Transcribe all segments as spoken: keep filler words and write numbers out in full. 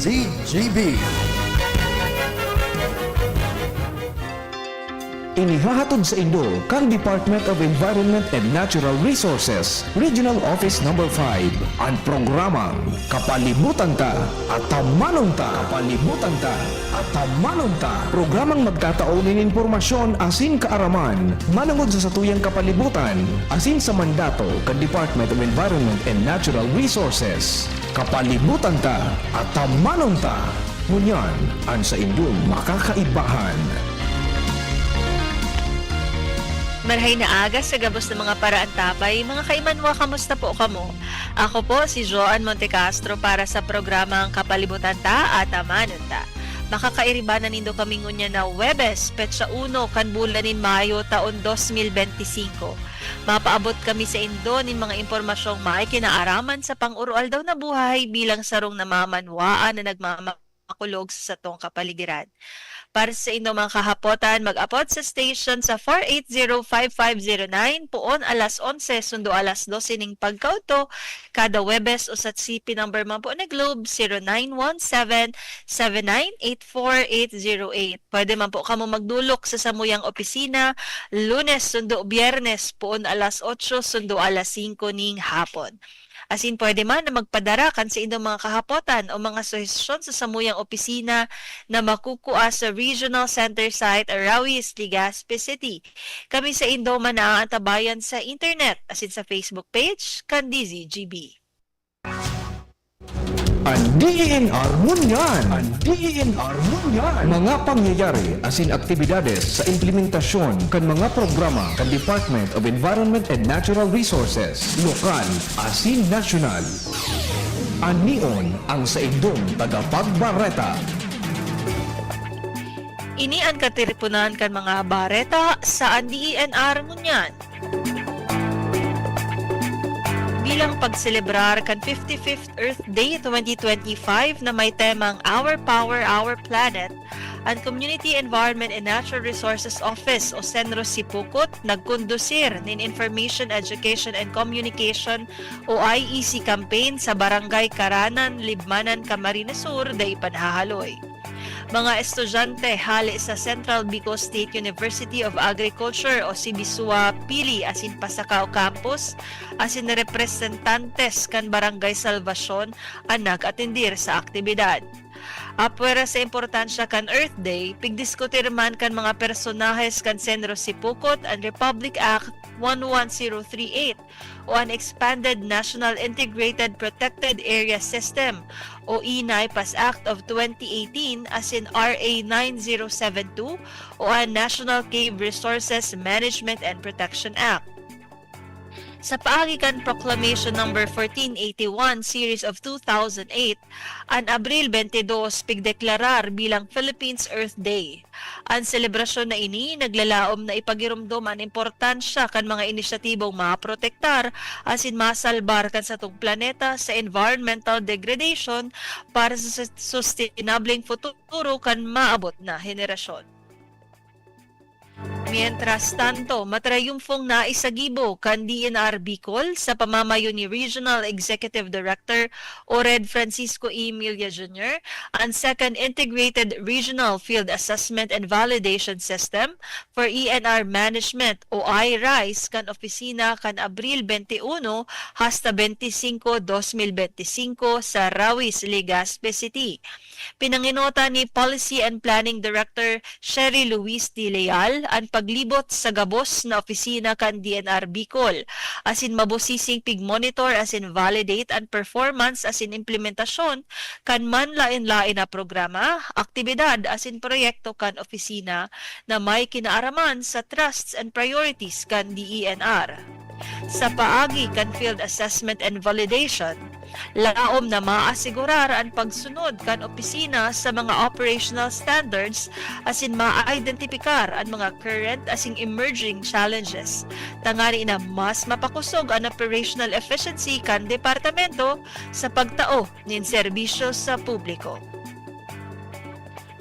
D G B. Inihahatod saindo kan Department of Environment and Natural Resources, Regional Office Number five, an programang Kapalibutan Ta, Atamanon Ta. Kapalibutan Ta, Atamanon Ta. Programang magtatao nin impormasyon asin kaaraman manongod sa satuyang kapalibutan asin sa mandato kan Department of Environment and Natural Resources. Kapalibutan Ta, Atamanon Ta. Ngunyan an saindong makakaibahan. Marahay na aga sa gabos na mga paraantabay, mga kaimanwa, kamusta po kamo? Ako po si Joan Montecastro para sa programang Kapalibutan Ta, Atamanon Ta. Makakairiba na nindo kami ngunyan na Huwebes, petsa uno kan bulan nin Mayo, taon dos mil benti singko. Mapaabot kami saindo nin mga impormasyong may kinaaraman sa pang-oroaldaw na buhay bilang sarong namamanwaan na nagmamakulog sa satong kapaligiran. Para sa indong mga kahapotan, mag-apod sa station sa four eight zero five five zero nine, poon alas onse sundo alas dose ning pagkaudto, kada Huwebes, o sa C P number man po na Globe, zero nine one seven, seven nine eight four eight zero eight. Pwede man po kamo magdulok sa samuyang opisina, Lunes sundo Biyernes, poon alas otso sundo alas singko ning hapon. Asin pwede man na magpadara kan saindong mga kahapotan o mga suhestyon sa samuyang opisina na makukua sa Regional Center Site, Araois, Legazpi City. Kami saindo man naaantabayan sa internet asin sa Facebook page kan D Z G B. An D E N R ngunyan. An D E N R ngunyan. Mga pangyayari asin aktibidades sa implementasyon kan mga programa kan Department of Environment and Natural Resources, lokal asin nasyonal. Anion ang saindong tagapagbareta. Ini an katiriponan kan mga bareta sa an D E N R ngunyan. Bilang pagselebrar kan fifty-fifth Earth Day twenty twenty-five na may temang Our Power, Our Planet, an Community Environment and Natural Resources Office o CENRO Sipocot nagkondusir nin Information, Education and Communication o I E C campaign sa Barangay Caranan, Libmanan, Camarines Sur, dai pa nahahaloy. Mga estudyante hale sa Central Bicol State University of Agriculture o CBSUA Pili asin Pasacao Campus asin representantes kan Barangay Salvacion an nag-atendir sa aktibidad. Apwera sa importansya kan Earth Day, pigdiskutir man kan mga personahes kan CENRO Sipocot an Republic Act one one zero three eight o an Expanded National Integrated Protected Area System o ENIPAS Act of twenty eighteen asin R A nine zero seven two o an National Cave Resources Management and Protection Act. Sa paagi kan Proclamation Number fourteen eighty-one Series of two thousand eight, an Abril twenty-dos pigdeklarar bilang Philippines Earth Day. An selebrasyon na ini naglalaom na ipagiromdom an importansya kan mga inisyatibong maprotektar asin masalbar kan satong planeta sa environmental degradation para sa sus-, sustenableng futuro kan maabot na henerasyon. Mientras tanto, matrayumfong naisagibo kan D N R Bicol sa pamamayo ni Regional Executive Director Ored Francisco Emilia Junior an Second Integrated Regional Field Assessment and Validation System for E N R Management o I RISE kan opisina kan Abril twenty-uno hasta twenty-cinco, dos mil benti singko sa Raois, Legazpi City. Pinanginota ni Policy and Planning Director Sherry Luis de Leal an paglibot sa gabos na opisina kan D N R Bicol, asin mabusising pig-monitor asin validate an performance asin implementasyon kan manlaen-laen na programa, aktibidad asin proyekto kan opisina na may kinaaraman sa trusts and priorities kan D E N R. Sa paagi kan field assessment and validation, laom na maasigurar an pagsunod kan opisina sa mga operational standards asin ma-identipikar an mga current asin emerging challenges, tangani na mas mapakosog an operational efficiency kan departamento sa pagtao nin serbisyo sa publiko.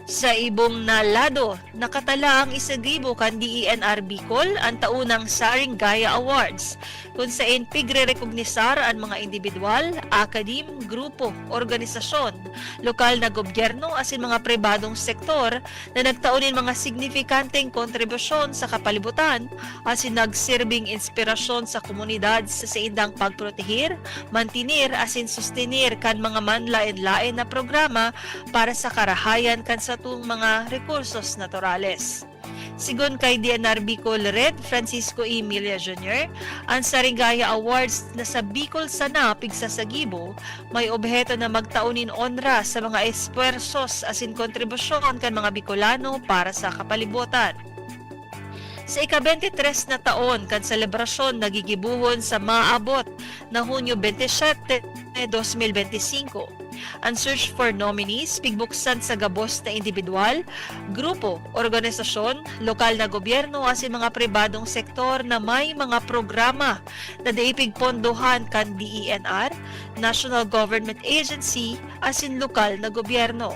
Sa ibong na lado, nakatala ang Esegibo kan D E N R Bicol an taunang Saringaya Awards, kun saen pigrerekognisar an mga indibidwal, akadim, grupo, organisasyon, lokal na gobyerno asin mga pribadong sektor na nagtao nin mga signifikanteng kontribusyon sa kapalibutan asin nagsirbing inspirasyon sa komunidad sa saindang pagproteher, mantener asin sostener kan mga manlaen-laen na programa para sa karahayan kan satong mga rekursos naturales. Sigon kay D N R Bicol Red Francisco Emilia Junior, an Saringaya Awards na sa Bicol sana pigsasagibo, may obheto na magtao nin onra sa mga espuwersos asin kontribusyon kan mga Bicolano para sa kapalibotan. Sa ika-twenty-three na taon kan selebrasyon na gigibohon sa maabot na Hunyo twenty-seven, dos mil benti singko, an search for nominees pigbuksan sa gabos na indibidwal, grupo, organisasyon, lokal na gobyerno asin mga pribadong sektor na may mga programa na dai pigpondohan kan D E N R, National Government Agency, asin lokal na gobyerno.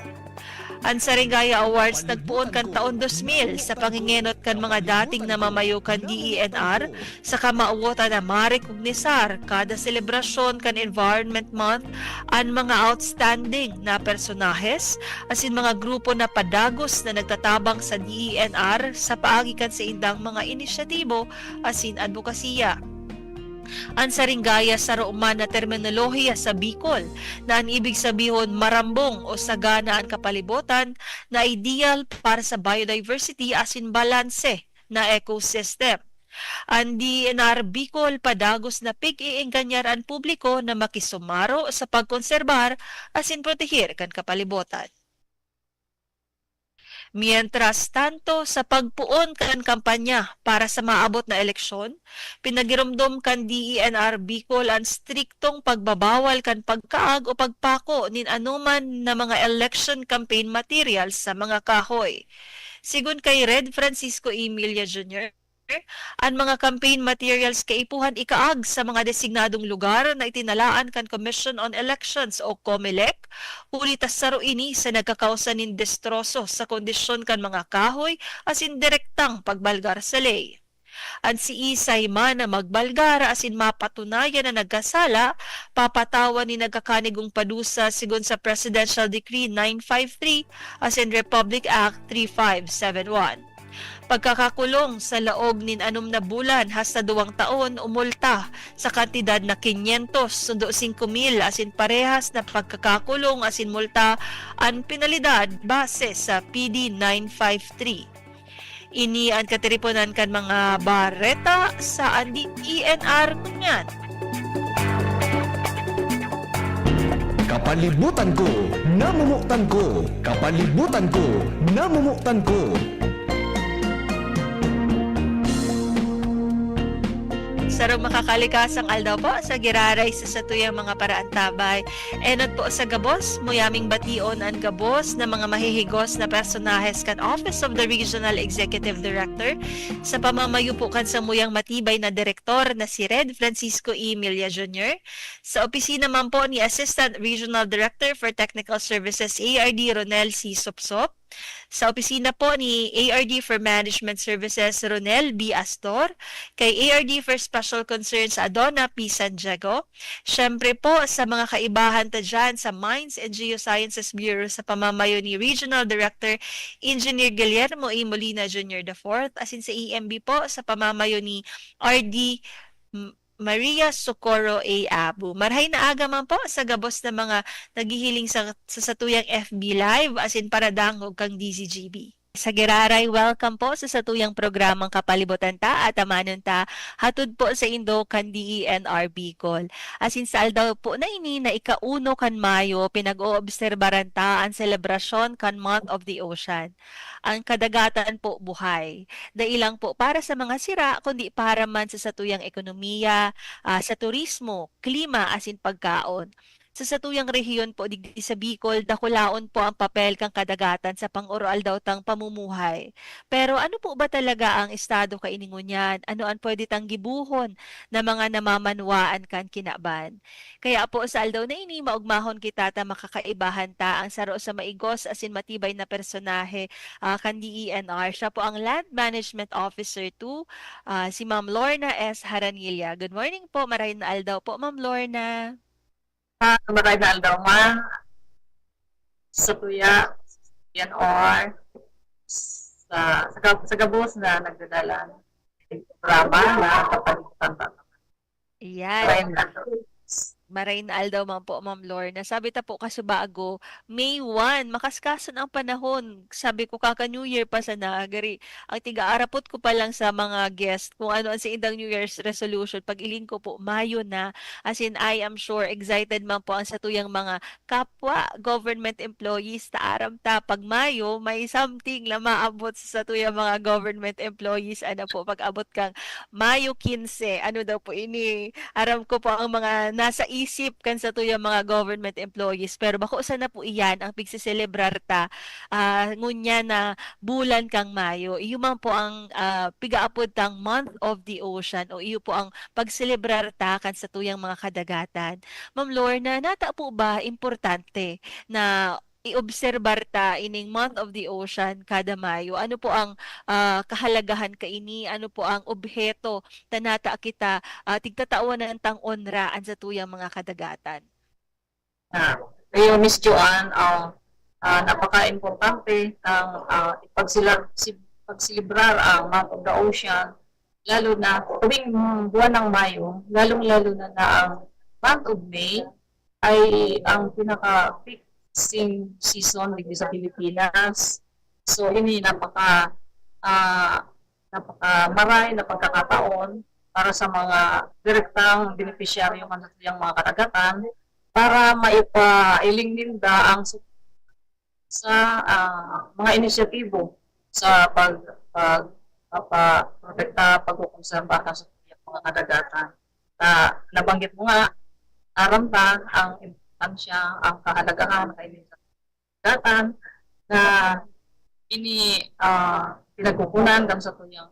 An Saringaya Awards nagpoon kan taon dos mil sa pangengenot kan mga dating namamayo kan D E N R, saka mawotan na marekognisar kada selebrasyon kan Environment Month an mga outstanding na personahes asin mga grupo na padagos na nagtatabang sa D E N R sa paagi kan saindang mga inisyatibo asin adbokasiya. An Saringaya saro man na terminolohiya sa Bicol, na an ibig sabihon marambong o sagana an kapalibotan na ideal para sa biodiversity asin balanse na ecosystem. An D E N R Bicol padagos na pig-iingganyar an publiko na makisumaro sa pagkonserbar asin proteher kan kapalibotan. Mientras tanto, sa pagpoon kan kampanya para sa maabot na eleksyon, pinagiromdom kan D E N R Bicol an striktong pagbabawal kan pagkaag o pagpako nin anoman na mga election campaign materials sa mga kahoy. Sigon kay Red Francisco Emilia Junior, an mga campaign materials kaipuhan ikaag sa mga designadong lugar na itinalaan kan Commission on Elections o COMELEC, huli ta saro ini sa nagkakausa nin destroso sa kondisyon kan mga kahoy asin direktang pagbalgar sa ley. An siisay man na magbalgar asin mapatunayan na nagkasala, papatawan nin nagkakanigong padusa sigon sa Presidential Decree nine five three asin Republic Act three five seven one. Pagkakakulong sa laog nin anom na bulan hasta duwang taon o multa sa kantidad na kinyentos sundo singko mil asin parehas na pagkakakulong asin multa an penalidad base sa P D nine five three. Ini an katiriponan kan mga bareta sa D E N R ngunyan. Kapalibutan ko, namomotan ko. Kapalibutan ko, namomotan ko. Sarong makakalikasang aldaw po sa giraray sa satuyang mga paraantabay. Enot po sa gabos, muyaming bation an gabos na mga mahihigos na personahes kan Office of the Regional Executive Director sa pamamayo po kan samuyang matibay na direktor na si Red Francisco Emilia Junior. Sa opisina man po ni Assistant Regional Director for Technical Services, A R D, Ronel C. Sopsop. Sa opisina po ni A R D for Management Services, Ronel B. Astor. Kay A R D for Special Concerns, Adona P. San Diego. Siyempre po, sa mga kaibahan ta dyan sa Mines and Geosciences Bureau sa pamamayo ni Regional Director Engineer Guillermo A. Molina Junior the fourth, asin sa E M B po sa pamamayo ni R D M-, Maria Socorro A. Abu. Marhay na aga man po sa gabos na mga naghihiling sa, sa satuyang F B Live asin paradangog kan D Z G B. Sa giraray, welcome po sa satuyang programang Kapalibutan Ta, atamanon ta, hatod po saindo kan D E N R Bicol. Asin sa aldaw po na ini na ika-uno kan Mayo, pinag-oobserbaran ta an selebrasyon kan Month of the Ocean. Ang kadagatan po buhay. Dai lang po para sa mga sira, kundi para man sa satuyang ekonomiya, ah, sa turismo, klima, asin pagkaon. Sa satuyang rehiyon po digdi sa Bicol, dakulaon po ang papel kan kadagatan sa pang-aroaldaw tang pamumuhay. Pero ano po ba talaga ang estado kaini ngunyan? Ano an pwede tang gibohon na mga namamanwaan kan kinaban? Kaya po sa aldaw na ini, maogmahon kita ta makakaibahan ta ang saro sa maigos asin matibay na personahe, ah, kan D E N R. Siya po ang Land Management Officer two, ah, si Ma'am Lorna S Haranilla. Good morning po, maray na aldaw po, Ma'am Lorna. Ah, maray na aldaw, ma. Sa tuya, D E N R, sa, sa, gab- sa gabos na nagdadala ng programa na kapalitan. Yan. Maray na aldaw. Maray na aldaw man po, Ma'am Lorna. Sabi ta po kasubago, May one, makaskason ang panahon. Sabi ko, kaka New Year pa sana, gari, ang tiga-arapot ko pa lang sa mga guest kung ano ang saindang New Year's resolution. Pag-iling ko po, Mayo na. As in, I am sure, excited man po ang satuyang mga kapwa government employees. Ta aram ta, pag Mayo, may something na maabot sa satuyang mga government employees. Ano po, pag-abot kang Mayo quince, ano daw po ini? Aram ko po ang mga nasa isip kan satuyang mga government employees, pero bako sana po iyan ang pigseselebrar ta, ah, ngunyan na bulan kan Mayo. Iyo man po ang, ah, pigaapod tang Month of the Ocean o iyo po ang pagselebrar ta kan satuyang mga kadagatan. Ma'am Lorna, nata po ba importante na iobserbar ta ining Month of the Ocean kada Mayo? Ano po ang, ah, kahalagahan kaini? Ano po ang obheto ta nata kita, ah, tigtatawanan tang onra an satuyang mga kadagatan? Ah, iyo, Miss Joanne, ah, ah, napaka-importante ang, ah, ipagsila-, si-, pagselebrar ang Month of the Ocean, lalo na tuwing buwan ng Mayo, lalong-lalo na, na ang month of May ay ang pinaka-peak fishing season dito sa Pilipinas. So, ini napaka, ah, napaka-maray na pagkakataon para sa mga direktang benepisyaryo kan satuyang mga kadagatan para maipailing ninda ang su-, sa, ah, mga inisyatibo sa pag-, pag-, pagpaprotekta, pagkokonserba kan satuyang mga kadagatan. Na nabanggit mo nga, aram ta ang importansya, ang kahalagahan, kaini kadagatan na ini, ah, pinagkukunan kan satuyang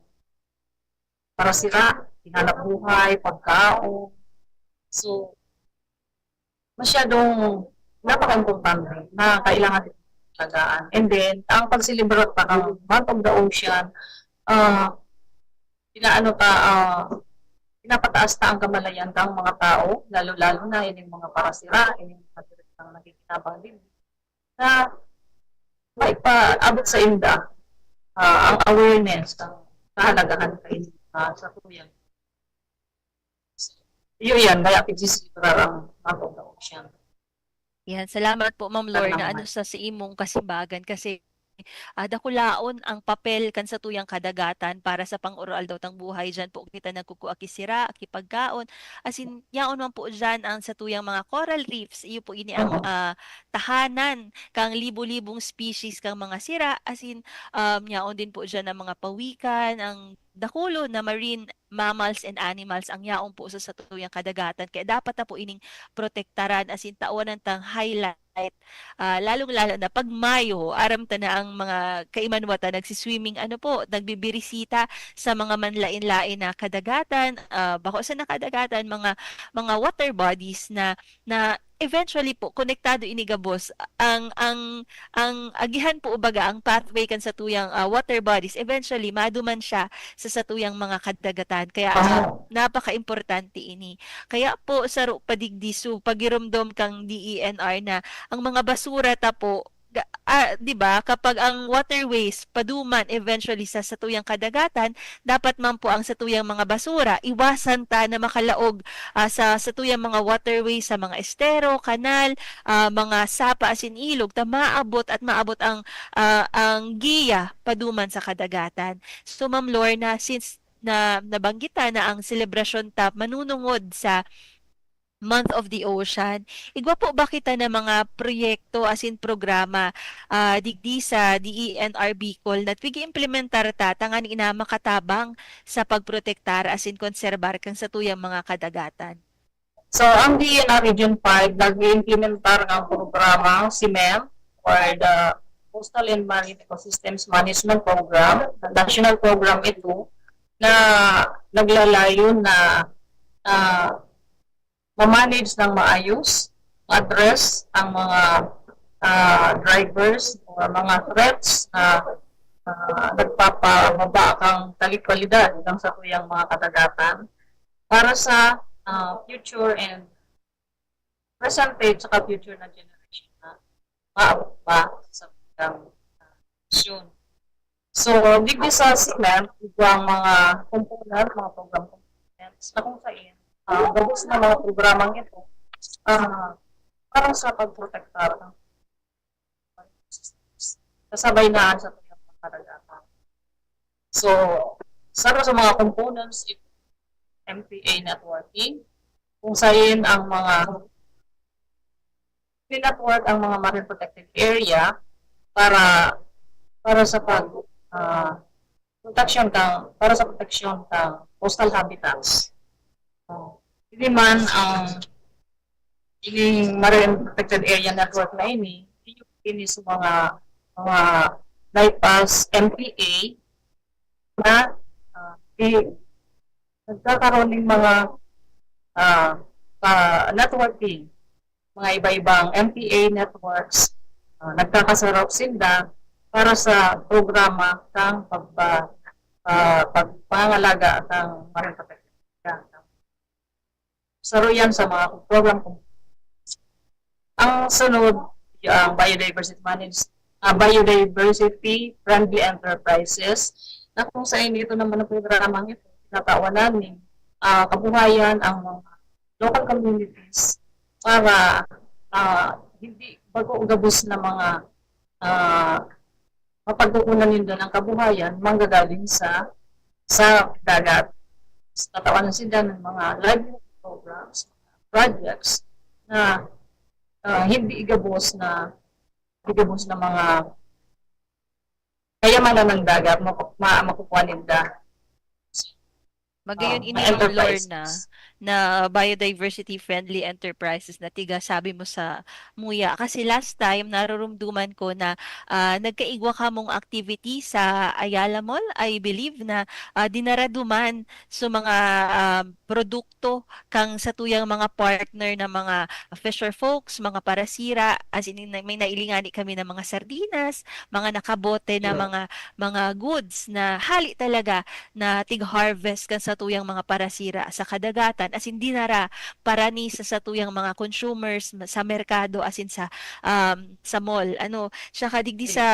parasira, ihanap buhay, pagkaon. So, masyadong napaka-importante na kailangan ito alagaan. And then, ang pagselebrar pa kan Month of the Ocean, ah, inaano ta, ah, pinapataas ta ang kamalayan kan mga tao, lalo-lalo na ining mga parasira, ining mga direktang nakikinabang din, na maipaabot sa inda, ah, ang awareness, ang kahalagahan kaini, ah, satuyang. Iyo yan, kaya pigsiselebrar ang Month of the Ocean. Yan, salamat po, Ma'am Lorna, ano, sa, sa imong kasimbagan kasi, ah, dakulaon ang papel kan satuyang kadagatan para sa pang-aroaldaw tang buhay. Diyan po kita nagkukua ki sira, ki pagkaon. As in, yaon man po diyan ang satuyang mga coral reefs. Iyo po ini ang, ah, tahanan kang libo-libong species kang mga sira. As in, um, yaon din po diyan ang mga pawikan, ang dakulo na marine mammals and animals ang yaon po sa satuyang kadagatan. Kaya dapat na po ining protektaran, as in, tawanan tang highlight. Ah, lalong-lalo na pag Mayo, aram ta na ang mga kaimanwa ta nagsiswimming, ano po, nagbibirisita sa mga manlain-lain na kadagatan, ah, bako sa nakadagatan, mga, mga water bodies na, na eventually po, konektado ini gabos. Ang, ang, ang agihan po, baga, ang pathway kan satuyang, ah, water bodies, eventually, maduman siya sa satuyang mga kadagatan. Kaya, ah, napaka-importante ini. Kaya po, saro pa digdi, so, pagiromdom kang D E N R na ang mga basura ta po, ga-, ah, di ba, kapag ang waterways paduman eventually sa satuyang kadagatan, dapat man po ang satuyang mga basura, iwasan ta na makalaog, ah, sa satuyang mga waterways, sa mga estero, kanal, ah, mga sapa asin ilog, ta maabot at maabot ang, ah, ang giya paduman sa kadagatan. So, Ma'am Lorna, since na nabanggit ta na ang selebrasyon ta manunungod sa Month of the Ocean, igwa po ba kita na mga proyekto asin programa, ah, digdi sa D E N R Bicol na pig-iimplementar ta tanganing na makatabang sa pagprotektar asin konserbar kan satuyang mga kadagatan? So, ang D E N R Region five, nag-iimplementar ng programang CMEM or the Coastal and Marine Ecosystems Management Program. National program ito na naglalayon na, ah, ma-manage ng maayos, ma-address ang mga, ah, drivers or mga threats na, ah, nagpapababa kang kalidad ng satuyang mga kadagatan para sa, ah, future and present at saka future na generation na maabot pa sa kanilang, ah, misyon. So, digdi sa CMEM, igwa ang mga component, mga program components, na kung sain, ah, gabos na mga programang ito, ah, para sa pagprotektar ng kasabay na sa tuyang pangkaragatan. So, saro sa mga components, ito, M P A networking, kung sain ang mga network ang mga marine protected area para, para sa pag, ah, proteksyon kang, para sa proteksyon kang coastal habitats. Oh, hindi man ang ining marine protected area network na ini, ini sa mga, mga bypass M P A na, ah, di, nagkakaroon ng mga, ah, ah, networking, mga iba-ibang M P A networks, ah, nagkakasarap sinda para sa programa kang pagpa-, ah, pagpangalaga kang marine protected area. Saro yan sa mga program kong, ang sunod, ang biodiversity manage-, ah, biodiversity friendly enterprises, na kung sain ito naman ang programang ito, tinatawanan ni, ah, kabuhayan ang mga local communities para, ah, hindi bago gabos na mga, ah, mapagkukunan ninda ng kabuhayan manggagaling sa, sa dagat. Tatawanan sila ng mga livelihood programs, projects na, ah, hindi igabos na, igabos na mga kayamanan ng dagat, maku-, ma-, makukuha ninda. Magayon Ah, ini, mga Ma'am enterprise. Lorna, na biodiversity friendly enterprises na tiga sabi mo sa Muya. Kasi last time, narurumduman ko na, ah, nagkaigwa kamong activity sa Ayala Mall, I believe, na, ah, dinaraduman sa mga, ah, produkto kang satuyang mga partner na mga fisher folks, mga parasira, as in, may nailingani kami ng mga sardinas, mga nakabote na Yeah. mga, mga goods na hali talaga na tig-harvest kan satuyang mga parasira sa kadagatan, as in dinara para ni sa satuyang mga consumers ma-, sa merkado, as in sa, um, sa mall. Ano, siya kadigdi sa,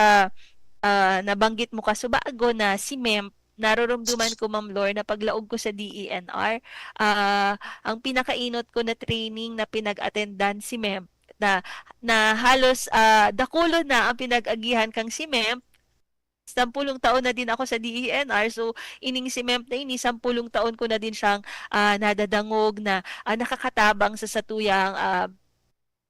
ah, nabanggit mo kasubago na CMEMP, narurumduman ko, Ma'am Lor, na paglaog ko sa D E N R, ah, ang pinakainot ko na training na pinag-attendan CMEMP na, na halos, ah, dakulon na ang pinag-agihan kang CMEMP. Sampulong taon na din ako sa D E N R. So, ining CMEMP na ini, sampulong taon ko na din siyang, ah, nadadangog na, ah, nakakatabang sa satuyang, ah,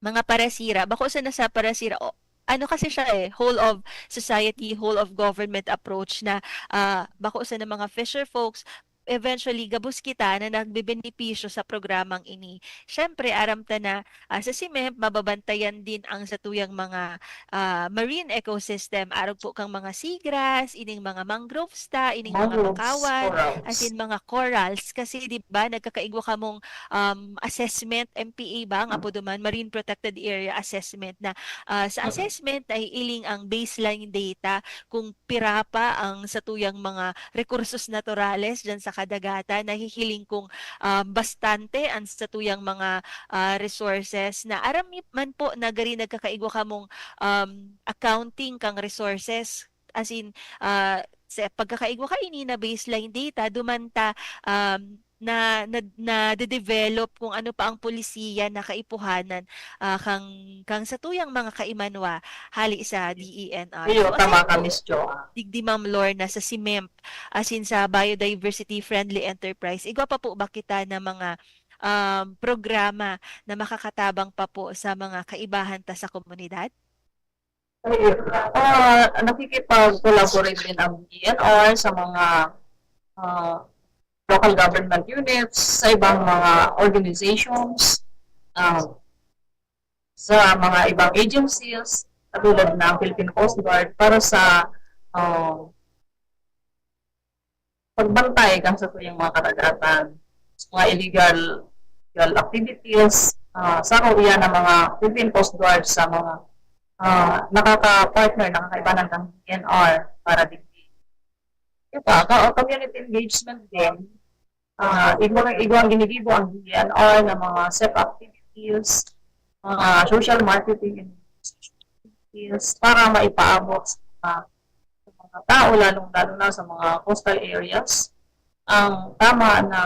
mga parasira. Bako sana sa parasira, o, ano kasi siya eh, whole of society, whole of government approach na, ah, bako sana mga fisher folks, eventually, gabos kita na nagbebenepisyo sa programang ini. Siyempre, aram ta na, ah, sa CMEMP, mababantayan din ang satuyang mga, ah, marine ecosystem. Arog po kang mga seagrass, ining mga mangroves ta, ining mga Mangroves, bakawan, corals. as in mga corals. Kasi, di ba, nagkakaigwa kamong, um, assessment, M P A ba, nga Mm. po duman, Marine Protected Area Assessment na, ah, sa Mm. assessment, nahihiling ang baseline data kung pira pa ang satuyang mga recursos naturales diyan sa kadagatan. Nahihiling kong, ah, bastante ang satuyang mga, ah, resources na aram mi-, man po na gari nagkakaigwa kamong, um, accounting kang resources. As in, ah, sa pagkakaigwa kaini na baseline data, duman ta, um, na, na, nade-develop kung ano pa ang polisiya na kaipuhanan, ah, kang, kang satuyang mga kaimanwa hali sa D E N R. Iyo, So, tama aside ka, po, Miss Joa. digdi, Ma'am Lorna, sa CMEMP, as in sa Biodiversity Friendly Enterprise, igwa pa po ba kita na mga, um, programa na makakatabang pa po sa mga kaibahan ta sa komunidad? Ay, ah, nakikipag-collaborate din ang D E N R sa mga, ah, local government units, sa ibang mga organizations, ah, sa mga ibang agencies, katulad ng Philippine Coast Guard, para sa, ah, pagbantay kan satuyang mga karagatan, sa mga illegal, illegal activities, ah, saro iyan ang mga Philippine Coast Guard sa mga, ah, nakaka-partner, nakakaibanan kan D E N R para digdi. Ito, ka-, community engagement din. Ah, igwa, igwa ang ginigibo ang D E N R na mga set activities, mga social marketing and activities para maipaabot sa mga, sa mga tao, lalong-lalo na sa mga coastal areas, ang tama na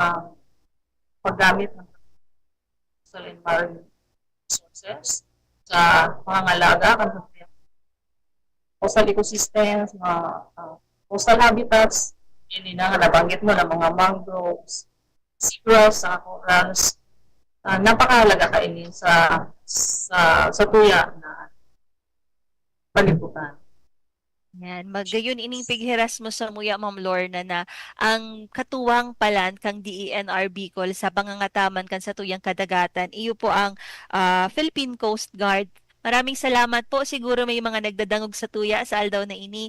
paggamit ng coastal and marine resources sa pangangalaga kan coastal ecosystems, mga, ah, coastal habitats, yun na nga nabanggit mo na mga mangroves, seagrass, sa corals. Ah, napakahalaga kaini sa, sa, sa tuya na kalibutan. Yan. Magayon ining pighiras mo samuya, Ma'am Lorna, na ang katuwang palan kang D E N R Bicol sa pangangataman kan satuyang kadagatan, iyo po ang, ah, Philippine Coast Guard. Maraming salamat po. Siguro may mga nagdadangog satuya sa aldaw na ini.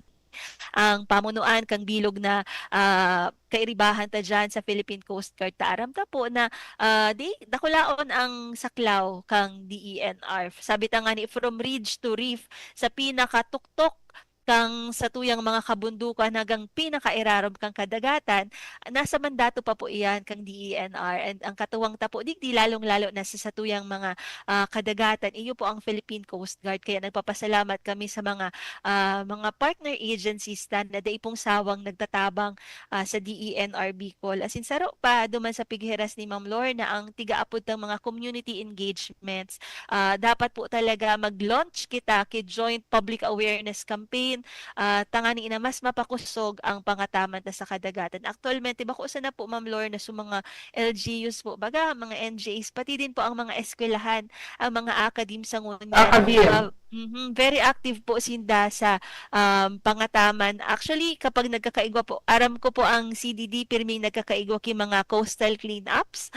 Ang pamunuan kang bilog na, ah, kairibahan ta diyan sa Philippine Coast Guard. Ta aram ta po na, ah, di, dakulaon ang saklaw kang D E N R. Sabi ta nga ni, from ridge to reef, sa pinakatuktok kan satuyang mga kabundukan hanggang pinakairarom kan kadagatan, nasa mandato pa po iyan kan D E N R. And ang katuwang ta po digdi, lalong-lalo na sa satuyang mga, ah, kadagatan, iyo po ang Philippine Coast Guard. Kaya nagpapasalamat kami sa mga, ah, mga partner agencies ta na dai pong sawang nagtatabang, ah, sa D E N R Bicol. Asin saro pa duman sa pighiras ni Ma'am Lorna, ang tiga-apod tang mga community engagements. Ah, dapat po talaga mag-launch kita ki joint public awareness campaign, ah, tangani na mas mapakosog ang pangataman ta sa kadagatan. Aktualmente, bako sana po, Ma'am Lorna, sa mga L G Us po, baga, mga N G As, pati din po ang mga eskwelahan, ang mga academe sa ngunyan. Academe. Ah, mhm, very active po sinda sa, um, pangataman. Actually, kapag nagkakaigwa po, aram ko po ang C D D, pirming nagkakaigwa ki mga coastal cleanups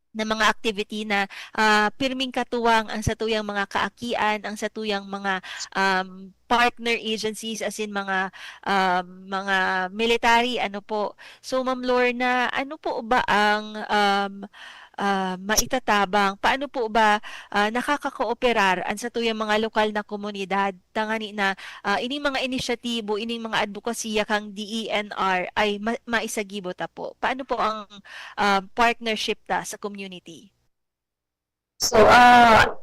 na mga activity na, ah, pirming katuwang ang satuyang mga kaakian, ang satuyang mga, um, partner agencies, as in mga, um, mga military, ano po. So, Ma'am Lorna, ano po ba ang, um, ah, maitatabang? Paano po ba, ah, nakakakooperar ang satuyang mga lokal na komunidad? Tangani na, ah, ining mga inisyatibo, ining mga adbokasiya kang D E N R ay ma-, maisagibo ta po. Paano po ang, ah, partnership ta sa community? So, ah,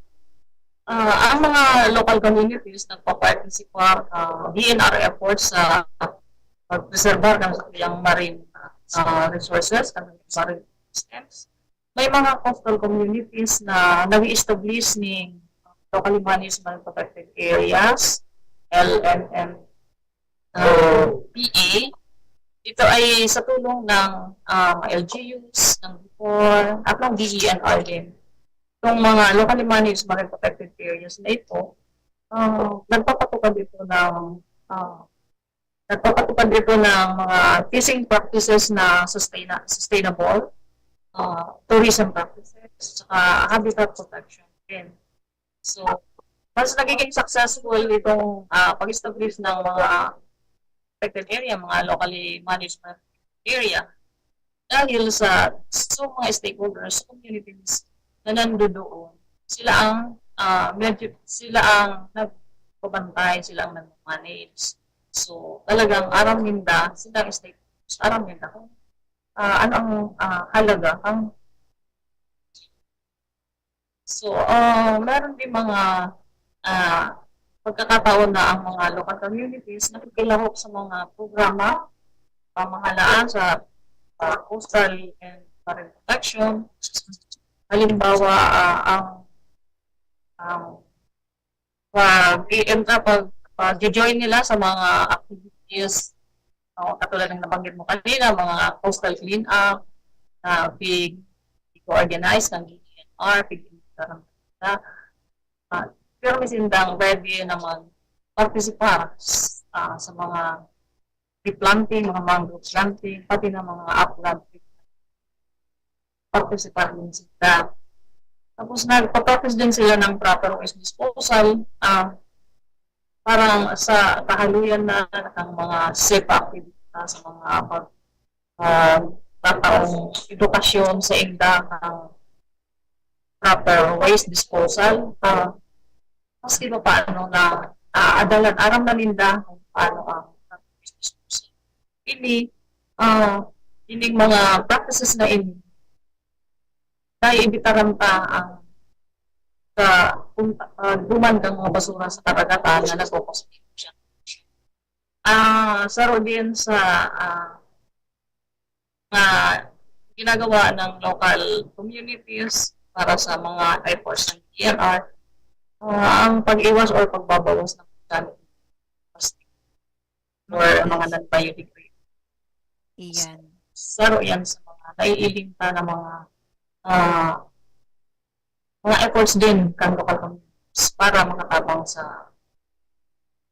ah, ang mga local communities nagpa-participate, ah, D E N R efforts sa pagpreserbar ng satuyang marine, ah, resources, ng marine systems. May mga coastal communities na nag-i-establish ning locally managed marine protected areas, L M M, ah, P A. Ito ay sa tulong ng, ah, L G Us, ng BIFOR, at ng D E N R din. Itong mga locally managed marine protected areas na ito, ah, nagpapatupad ito ng, ah, nagpapatupad ito ng mga fishing practices na sustain-, sustainable, ah, tourism practices, saka habitat protection din. So, mas nagiging successful itong, ah, pag-establish ng mga protected area, mga locally managed area, dahil sa, sa mga stakeholders, sa communities na nandoon, sila ang, ah, medyo, sila ang nagbabantay, sila ang nagmamanage. So, talagang aram ninda, sila ang stakeholders, aram ninda kung, ah, ano ang, ah, halaga, ang, so, ah, meron din mga, ah, pagkakataon na ang mga local communities nakikilahok sa mga programa, pamahalaan sa, ah, coastal and marine protection. Halimbawa, ah, ang, ang pag-i-, pag, pag-join nila sa mga activities, no, katulad ng nabanggit mo kanina, mga coastal cleanup, na pig-, pig-organize ng D E N R, pig-, ah, pero may sindang ready na mag-participar, ah, sa mga tree planting, mga mangrove planting, pati na mga upland tree partisipar din sila. Tapos nagpa-practice din sila ng proper waste disposal, ah, parang sa kahaluyan na ng mga safe activity na sa mga pag, ah, tataong edukasyon sa inda ng proper waste disposal. Ah, maski pa paano na, ah, adalan, aram na ninda kung paano ang waste disposal. Ini, ah, ining mga practices na ini, naiibitaran ta ang sa, kung, ah, duman kang mga basura sa karagatan na nagkukos siya. Ah, saro din sa, ah, mga ginagawa ng local communities para sa mga efforts ng D N R, ah, ang pag-iwas or pagbabawas ng paggamit ng plastic or mga non-biodegradable. Iyan. Saro yan sa mga naiiling ta na mga, ah, mga efforts din kan local communities para makatabang sa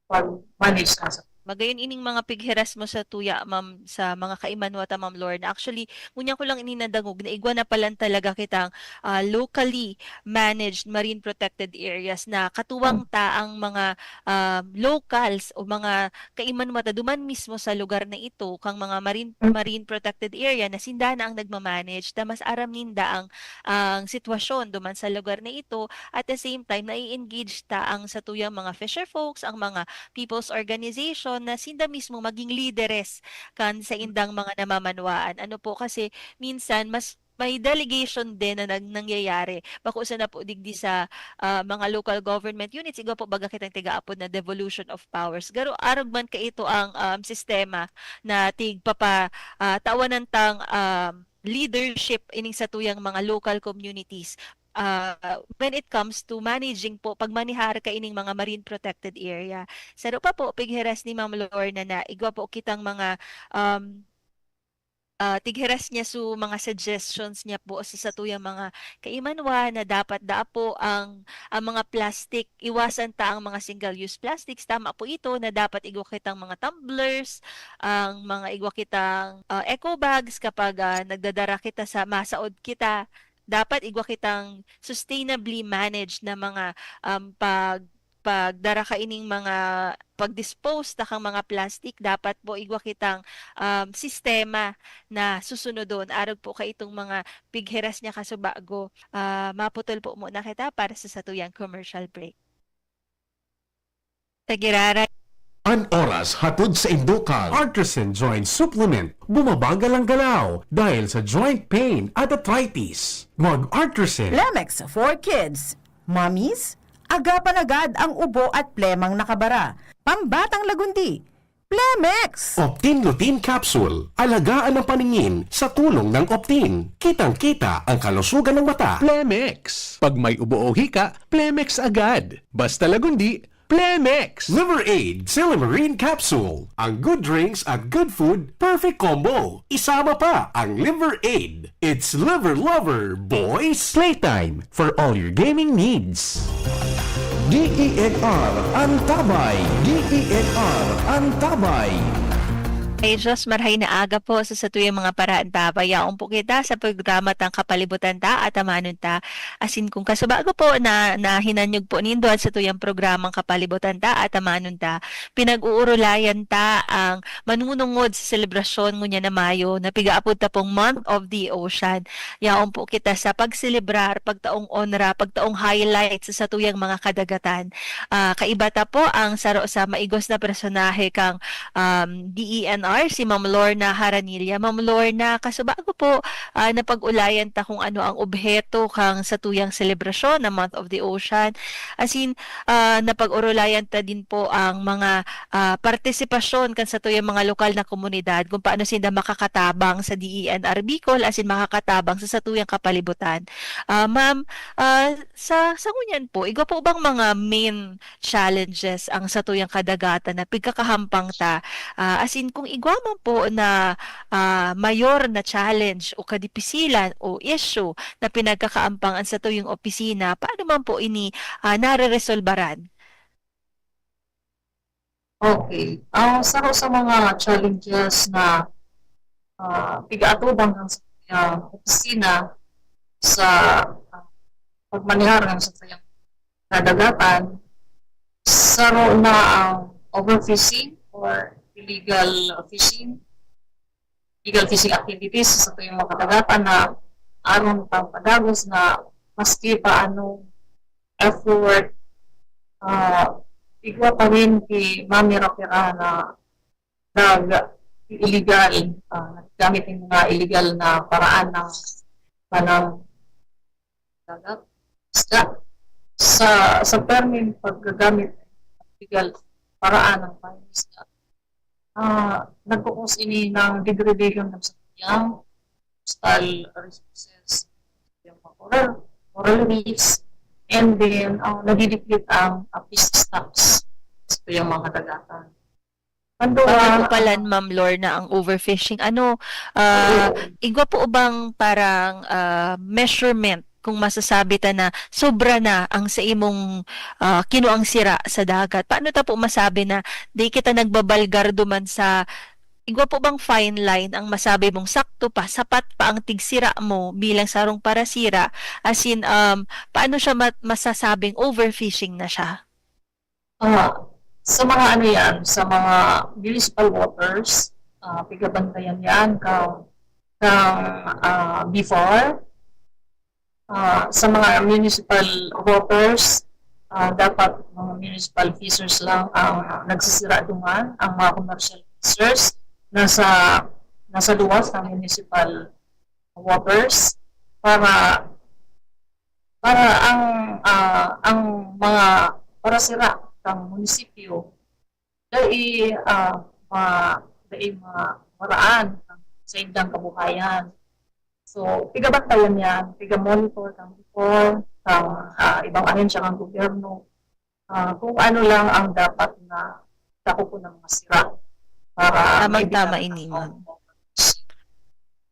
pag-manage na sa Magayon ining mga pighiras mo sa tuya, ma'am, sa mga kaimanwa ta, Ma'am Lorna. Actually, ngunyan ko lang ini nadangog na igwa na palan talaga kitang, ah, locally managed marine protected areas na katuwang ta ang mga, ah, locals o mga kaimanwa ta duman mismo sa lugar na ito, kang mga marine, Mm. marine protected area na sinda na ang nagmamanage, ta mas aram ninda ang, ang sitwasyon duman sa lugar na ito. At the same time, nai-engage ta ang satuyang mga fisher folks, ang mga people's organization na sinda mismo maging lideres kan sa indang mga namamanwaan. Ano po, kasi minsan mas may delegation din na nag-, nangyayari. Bako sana po digdi sa, ah, mga local government units, igwa po baga kitang tigaapod na devolution of powers. Garo arog man kaito ang, um, sistema na tigpapa-, ah, tawanan tang, um, leadership ining satuyang mga local communities, ah, when it comes to managing po, pagmanehar kaining mga marine protected area. Saro pa po, pighiras ni Ma'am Lorna na igwa po kitang mga, um, ah, tighiras niya su mga suggestions niya po sa satuyang mga kaimanwa na dapat daa po ang, ang mga plastic, iwasan ta ang mga single-use plastics. Tama po ito na dapat igwa kitang mga tumblers, ang mga igwa kitang, ah, eco bags kapag, ah, nagdadara kita sa masaod kita. Dapat igwa kitang sustainably managed na mga, um, pag-, pagdara kaining mga pag-dispose ta kang mga plastic, dapat po igwa kitang, um, sistema na susunodon. Arog po kaitong mga pighiras niya kasubago. Ah, maputol po muna kita para sa satuyang commercial break. Tagiraray. An oras hatod sa indo kan Artresin Joint Supplement. Bumabagal ang galaw dahil sa joint pain at arthritis. Mag-Artresin. Plemex for kids. Mommies, agapan agad ang ubo at plemang nakabara. Pambatang lagundi. Plemex! Optin Lutein Capsule. Alagaan ang paningin sa tulong ng Optin. Kitang-kita ang kalusugan ng mata. Plemex. Pag may ubo o hika, Plemex agad. Basta lagundi, Plemex. Liver Aid Silymarin Capsule. Ang good drinks at good food, perfect combo. Isama pa ang Liver Aid. It's Liver Lover, boys! Playtime for all your gaming needs. D E N R Antabay. D E N R Antabay. Ay Diyos, marhay na aga po sa satuyang mga paraantabay. Yaon po kita sa programa tang Kapalibutan Ta, Atamanon Ta. Asin kung kasubago po na nahinanyog po nindo an satuyang programang Kapalibutan Ta, Atamanon Ta, pinag-uurulayan ta ang manunungod sa selebrasyon ngunyan na Mayo na pigaapod ta pong Month of the Ocean. Yaon po kita sa pagselebrar, pagtaong onra, pagtaong highlight sa satuyang mga kadagatan. Ah, kaiba ta po ang saro sa maigos na personahe kang, um, D E N R, si Ma'am Lorna Haranilla. Ma'am Lorna, kasubago po, ah, napag-ulayan ta kung ano ang obheto kang satuyang selebrasyon na Month of the Ocean. Asin, ah, napag-urulayan ta din po ang mga, ah, partisipasyon kan satuyang mga lokal na komunidad kung paano sinda makakatabang sa D E N R Bicol, asin makakatabang sa satuyang kapalibutan. Ah, ma'am, ah, sa, sa ngunyan po, igwa po bang mga main challenges ang satuyang kadagatan na pigkakahampang ta? Ah, asin kung igwa man po na, ah, mayor na challenge o kadipisilan o issue na pinagkakaampang an satuyang opisina, paano man po ini, ah, nareresolbaran? Okay. Ah, saro sa mga challenges na, ah, pigaatubang kan satuyang opisina, sa, ah, pagmanihar ng satuyang kadagatan, saro na ang overfishing or illegal fishing, illegal fishing activities sa satuyang mga kadagatan na aron pang padagos na maski pa anong effort, ah, igwa pa rin ki mamirapira na nag-illegal, ah, naggamit ng mga illegal na paraan ng panang dagat, isda. Sa, sa terming paggagamit ng illegal paraan ng pangisda, ah, nagkukos ini ng degradation ng satuyang coastal resources, yung mga coral, coral reefs, and then, ah, nadideplete ang, ah, fish stocks sa yung mga kadagatan. Ang duwa, Paano pala, ah, Ma'am Lorna, ang overfishing? Ano, ah, Oo. igwa po bang parang, ah, measurement kung masasabi ta na sobra na ang sa imong, ah, kinuang sira sa dagat? Paano ta po masabi na di kita nagbabalgar duman sa, igwa po bang fine line ang masabi mong sakto pa, sapat pa ang tigsira mo bilang sarong parasira? As in, um, paano siya ma-, masasabing overfishing na siya? Ah, sa mga ano yan, sa mga municipal waters, ah, pigabantayan yan kang, kang, ah, BFAR. Ah, sa mga municipal waters, ah, dapat mga municipal fishers lang ang nagsisira duman. Ang mga commercial fishers, nasa, nasa luwas ng municipal waters para, para ang, ah, ang mga parasira ng munisipyo dai, ah, ma-, dai ma-, maraan sa indang kabuhayan. So, pigabantayan yan, piga-monitor kang BFAR, kang, ah, ibang ahensya ng gobyerno, ah, kung ano lang ang dapat na dako po ng mga sira para Tamang-tama maibitaran ini, ang ma'am.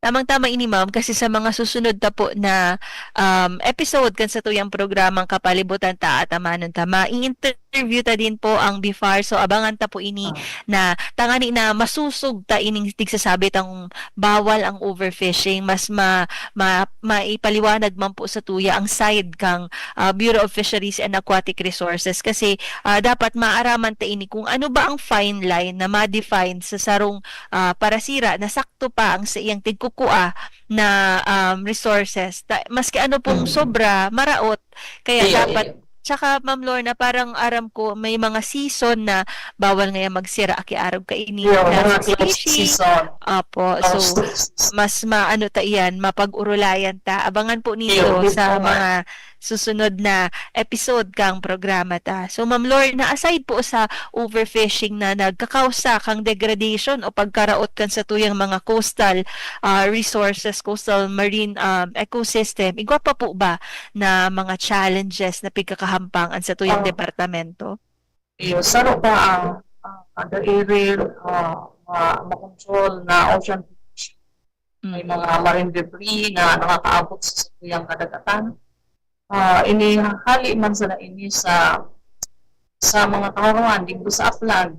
Tamang-tama ini, ma'am, kasi sa mga susunod ta po na, um, episode kan satuyang programang Kapalibutan Ta, Atamanon Ta, mai-interview ta din po ang BFAR. So, abangan ta po ini Ah. Na tangani na masosog ta ining tigsasabi tang bawal ang overfishing, mas ma-, ma-, maipaliwanag man po satuya ang side kang, ah, Bureau of Fisheries and Aquatic Resources. Kasi, ah, dapat maaraman ta ini kung ano ba ang fine line na ma-define sa sarong, ah, parasira na sakto pa ang sa iyang tigkukua na, um, resources. Ta-, maski ano pong Mm. sobra, maraot. Kaya Iyo, dapat, iyo. Tsaka, Ma'am Lorna, parang aram ko, may mga season na bawal ngaya magsira ki arog kaini, Iyo, mga license closed fishing. season. Apo, so, Closed season. mas maano ta iyan, mapag-urulayan ta. Abangan po Iyo, ninyo sa before. mga susunod na episode kang programa ta. So, Ma'am Lorna, aside po sa overfishing na nagkakausa kang degradation o pagkaraot kan satuyang mga coastal, ah, resources, coastal marine, um, ecosystem, igwa pa po ba na mga challenges na pigkakahampang an satuyang Ah. departamento? Iyo, saro pa ang, ah, dai rin, ah, ma-, makontrol na ocean pollution. May Mm. mga marine debris na nakakaabot sa satuyang kadagatan. Ah, ini hali man sana ini sa, sa mga kaharoan, digdi sa aplag.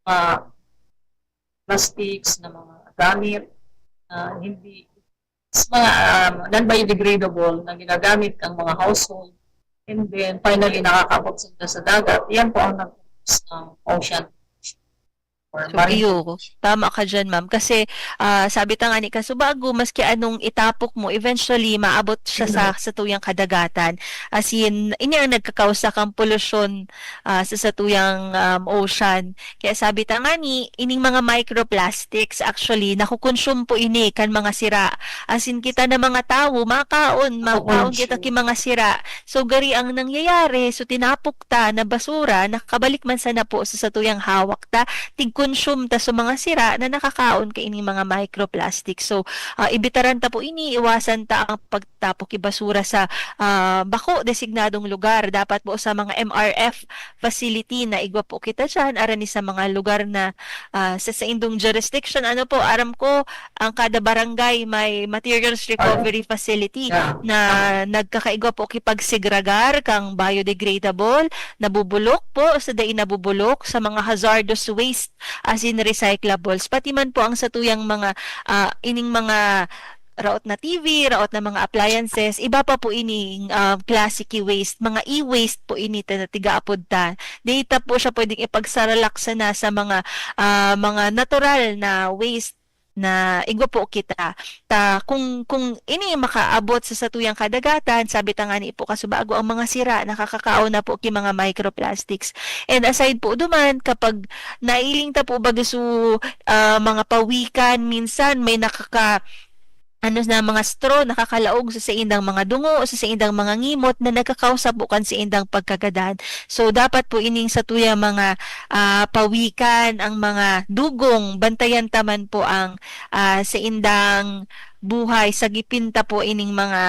Ah, plastics na mga gamit na hindi, sa mga, um, non-biodegradable na ginagamit ng mga household. And then, finally, nakakaabot sila sa dagat. Yan po ang nag-cause ng ocean pollution or So, marine iyo, pollution. Tama ka dyan, ma'am. Kasi, ah, sabi ta nga ni kasubago, maski anong itapok mo, eventually, maabot siya sa, Mm. sa tuyang kadagatan. As in, ini ang nagkakausa kang polusyon, ah, sa, sa tuyang, um, ocean. Kaya sabi ta nga ni, ining mga microplastics, actually, nakukonsume po ini kan mga sira. As in, kita na mga tawo, makaon, makaon kita Nakukonsume. ki mga sira. So, gari ang nangyayari, so, tinapok ta na basura, nakabalik man sana po sa satuyang hawak ta, tig-consume ta sa mga sira na nakakaon kaining mga microplastic. So, ah, ibitaran ta po ini, iwasan ta ang pagtapok ki basura sa, ah, bako designadong lugar. Dapat po sa mga M R F facility na igwa po kita dyan, arani sa mga lugar na, ah, sa saindong jurisdiction. Ano po, aram ko, ang kada barangay may materials Ay, recovery facility yeah. na nagkakaigwa po ki pagsegregar kang biodegradable, nabubulok po sa dai nabubulok, sa mga hazardous waste, as in recyclables, pati man po ang satuyang mga, ah, ining mga raot na T V, raot na mga appliances, iba pa po ining, ah, classic e-waste, mga e-waste po ini ta tigaapod ta. Di ta po siya pwedeng ipagsaralak sana sa mga, ah, mga natural na waste na igwa po kita. Ta kung, kung ini makaabot sa satuyang kadagatan, sabi ta ngani po kasubago, ang mga sira nakakakaon na po ki mga microplastics. And aside po duman, kapag nailing ta po baga su, ah, mga pawikan, minsan may nakaka-, ano na, mga straw nakakalaog sa saindang mga dungo, sa saindang mga ngimot na nagkakausa po kan saindang pagkagadan. So, dapat po ining satuyang mga, ah, pawikan, ang mga dugong, bantayan ta man po ang, ah, saindang buhay, sagipin ta po ining mga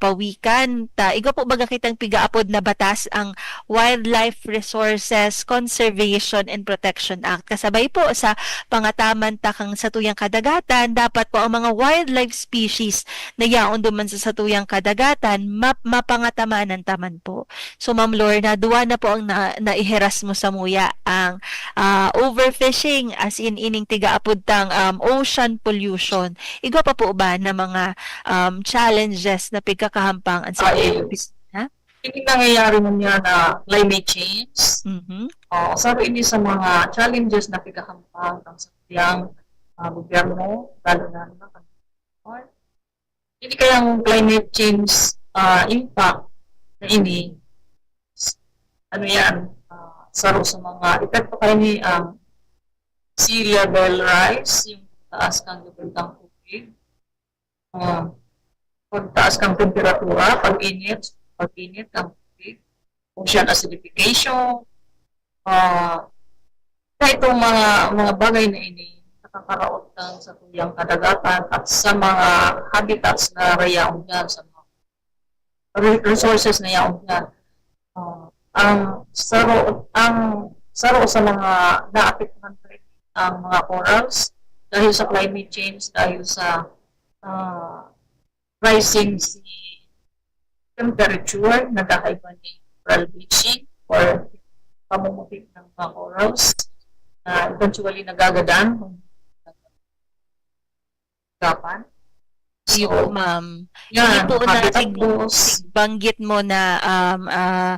pawikan. Ta, igwa po baga kitang pigaapod na batas ang Wildlife Resources Conservation and Protection Act. Kasabay po sa pangataman ta kan satuyang kadagatan, dapat po ang mga wildlife species na yaon duman sa satuyang kadagatan, map-, mapangatamanan ta man po. So, Ma'am Lorna, duwa na po ang na-, naiheras mo samuya, ang, ah, overfishing, as in ining tigaapod tang, um, ocean pollution. Igwa pa po ba na mga, um, challenges na pigkakahampang an Ah, satuyang eh, opisina? Ini nangyayari man yan na climate change. Mhm. Oh, saro ini sa mga challenges na pigkakahampang kan satuyang, ah, gobyerno, lalo na, na kan Ini kayang climate change, ah, impact na ini, ano yan, ah, saro sa mga epekto kaini ang sea level rise, yung taas ng level ng tubig, ah, pagtaas ng temperatura, pag-init, pag-init ng tubig, ocean acidification, ah, sa itong mga, mga bagay na ini, nakakaraot lang sa tuyang kadagatan at sa mga habitats na rayaon niyan, sa mga re-, resources na yaon niyan. Ah, ang saro, ang saro sa mga naapektuhan pa rin ang mga corals dahil sa climate change, dahil sa, ah, rising sea temperature, nagkakaiba ni coral bleaching or pamumuti ng mga corals na eventually nagagadan kung gapan. Iyo po, So, ma'am. Ini yan, po na habitat tig-, loss. Tigbanggit mo na, um, ah,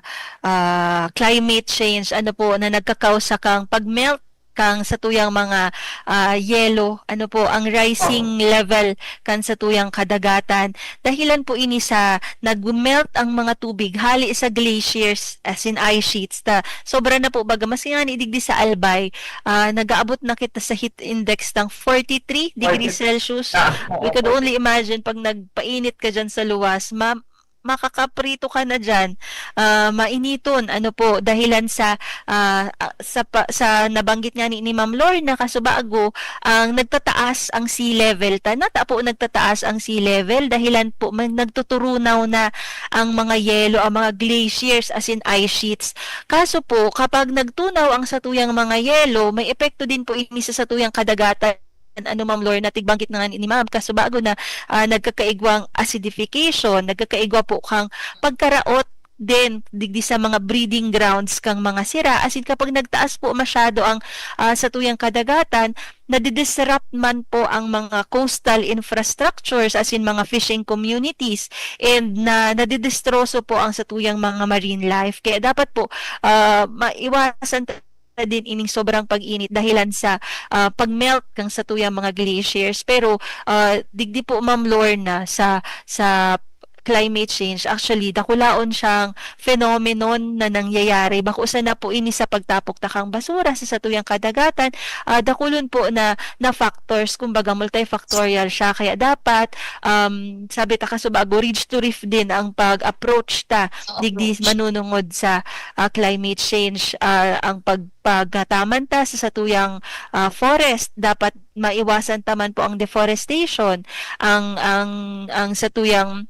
ah, climate change, ano po, na nagkakausa kang pag-melt kang satuyang mga, ah, yelo, ano po, ang rising Oo. level kan satuyang kadagatan. Dahilan po ini sa nag-melt ang mga tubig hali sa glaciers, as in ice sheets. Ta, sobra na po baga, maski nga ni digdi sa Albay, ah, nag-aabot na kita sa heat index ng forty-three degrees Celsius. Ah, oo, We could forty. only imagine pag nagpainit ka dyan sa luwas, ma-, makakaprito ka na diyan, ah, mainiton, ano po, dahilan sa, ah, ah, sa pa, sa nabanggit nga ni, ni Ma'am Lorna kasubago, ang nagtataas ang sea level. Ta, nata po nagtataas ang sea level, dahilan po man nagtuturunaw na ang mga yelo, ang mga glaciers, as in ice sheets. Kaso po, kapag nagtunaw ang satuyang mga yelo, may epekto din po ini sa satuyang kadagatan. Ano, Ma'am Lorna, tigbanggit na nga ni Ma'am, kasubago na, ah, nagkakaigwang acidification, nagkakaigwa po kang pagkaraot din digdi sa mga breeding grounds kang mga sira. As in, kapag nagtaas po masyado ang, ah, satuyang kadagatan, nadidisrupt man po ang mga coastal infrastructures, as in, mga fishing communities, and na, nadidestroso po ang satuyang mga marine life. Kaya dapat po, ah, maiwasan ta din ining sobrang pag-init dahilan sa, ah, pag-melt kang satuyang mga glaciers. Pero, ah, digdi po, Ma'am Lorna, sa, sa climate change, actually, dakulaon siyang phenomenon na nangyayari. Bako sana po ini sa pagtapok ta kang basura sa satuyang kadagatan, ah, dakulon po na, na factors, kumbaga multifactorial siya. Kaya dapat, um, sabi ta kasubago, ridge to reef din ang pag-approach ta, Oo, digdi approach. Manunungod sa, ah, climate change, ah, ang pag-, pagkataman ta sa satuyang, ah, forest, dapat maiwasan ta man po ang deforestation, ang, ang, ang satuyang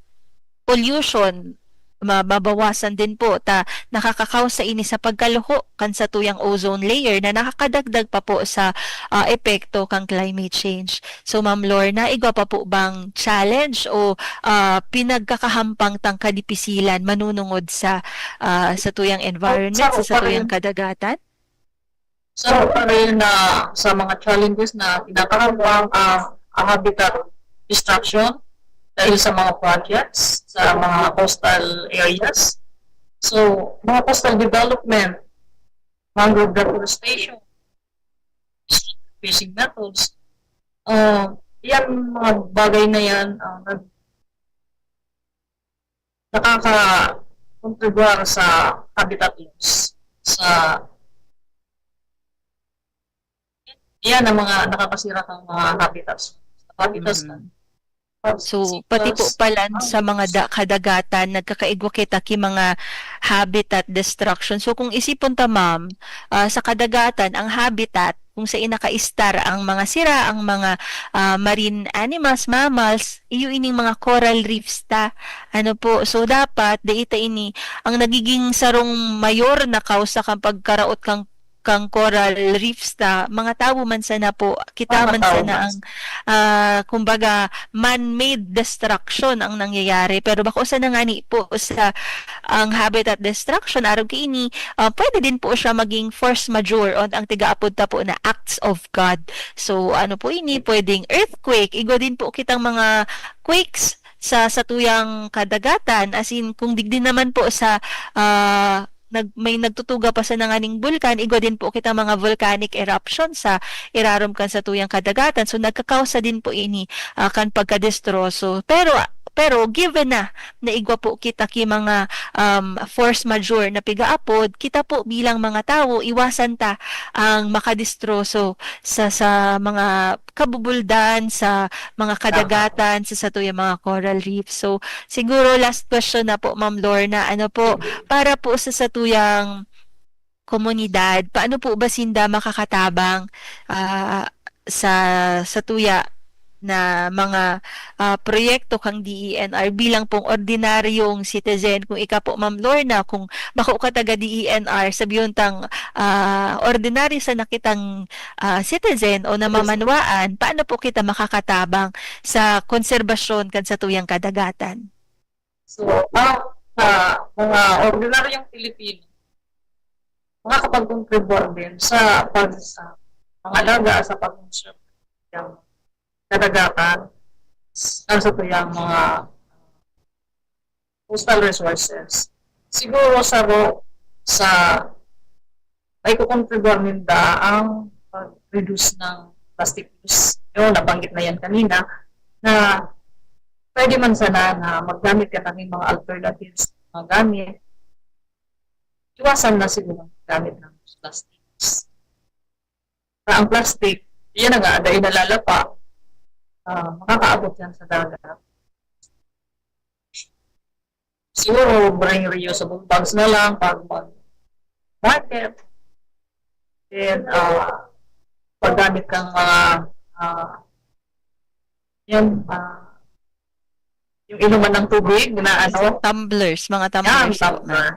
pollution, ma-, mabawasan din po ta nakakakausa ini sa pagkaluho kan satuyang ozone layer na nakakadagdag pa po sa, ah, epekto kang climate change. So, Ma'am Lorna, igwa pa po bang challenge o, ah, pinagkakahampang tang kadipisilan manunungod sa, ah, satuyang environment, Sa sa satuyang kadagatan? Sa pa rin na sa mga challenges na pinakahampang ang, ang habitat destruction, dahil sa mga projects sa mga coastal areas. So, mga coastal development, mangrove reforestation, fishing methods, uh, yan mga bagay na yan uh, nag nakakakontribuar sa habitat loss. Sa yan ang mga nakakasira ng mga habitats. Habitats mm-hmm. So, pati po palan sa mga da- kadagatan, nagkakaigwa kita ki mga habitat destruction. So, kung isipon ta, ma'am, uh, sa kadagatan, ang habitat, kung sa inakaistar ang mga sira, ang mga uh, marine animals, mammals, iyo ining mga coral reefs ta. Ano po? So, dapat, dai ta ini, ang nagiging sarong mayor na kausa kang pagkaraot kang kang coral reefs ta, mga tawo man sana po, kita man sana ang uh, kumbaga man-made destruction ang nangyayari, pero bako sana ngani po sa ang habitat destruction arog kaini, uh, pwede din po siya maging force majeure o ang tigaapod ta po na acts of God. So ano po ini, pwedeng earthquake, igwa din po kitang mga quakes sa satuyang kadagatan, as in kung digdi naman po sa uh, nag, may nagtutuga pa sa nanganing bulkan, igwa din po kita mga volcanic eruption sa irarom kan satuyang kadagatan. So nagkakausa din po ini uh, kan pagkadestroso. Pero pero given na na igwa po kita ki mga um, force majeure na pigaapod, kita po bilang mga tawo iwasan ta ang makadestroso sa sa mga kabubuldan, sa mga kadagatan, sa satuyang mga coral reef. So siguro last question na po, Ma'am Lorna, ano po para po sa satuyang komunidad, paano po ba sinda makakatabang uh, sa satuya na mga uh, proyekto kang D E N R bilang pong ordinaryong citizen? Kung ika po, Ma'am Lorna, kung bako ka taga D E N R, sabihon tang uh, ordinaryo sa nakitang uh, citizen o namamanwaan, paano po kita makakatabang sa konserbasyon kan satuyang kadagatan? So, ang uh, mga ordinaryong Pilipino, makakapagkontribute din sa pag uh, pangalaga sa pag-conserve ng kadagatan sa satuyang mga coastal resources. Siguro sa ro sa may kukontribute ninda ang pag-reduce ng plastic use. Yung nabanggit na yan kanina, na pwede man sana na maggamit ka ng mga alternatives na gamit. Iwasan na siguro ang gamit ng plastics. Na ang plastic, yan na nga, dahil nalalapa, uh, makakaabot yan sa dagat. Siguro, bring reusable bags na lang pag mag-market. Then, uh, paggamit ng mga, uh, yan, uh, yung inuman ng tubig na ano. Tumblers, mga tumblers. Yan, tumbler.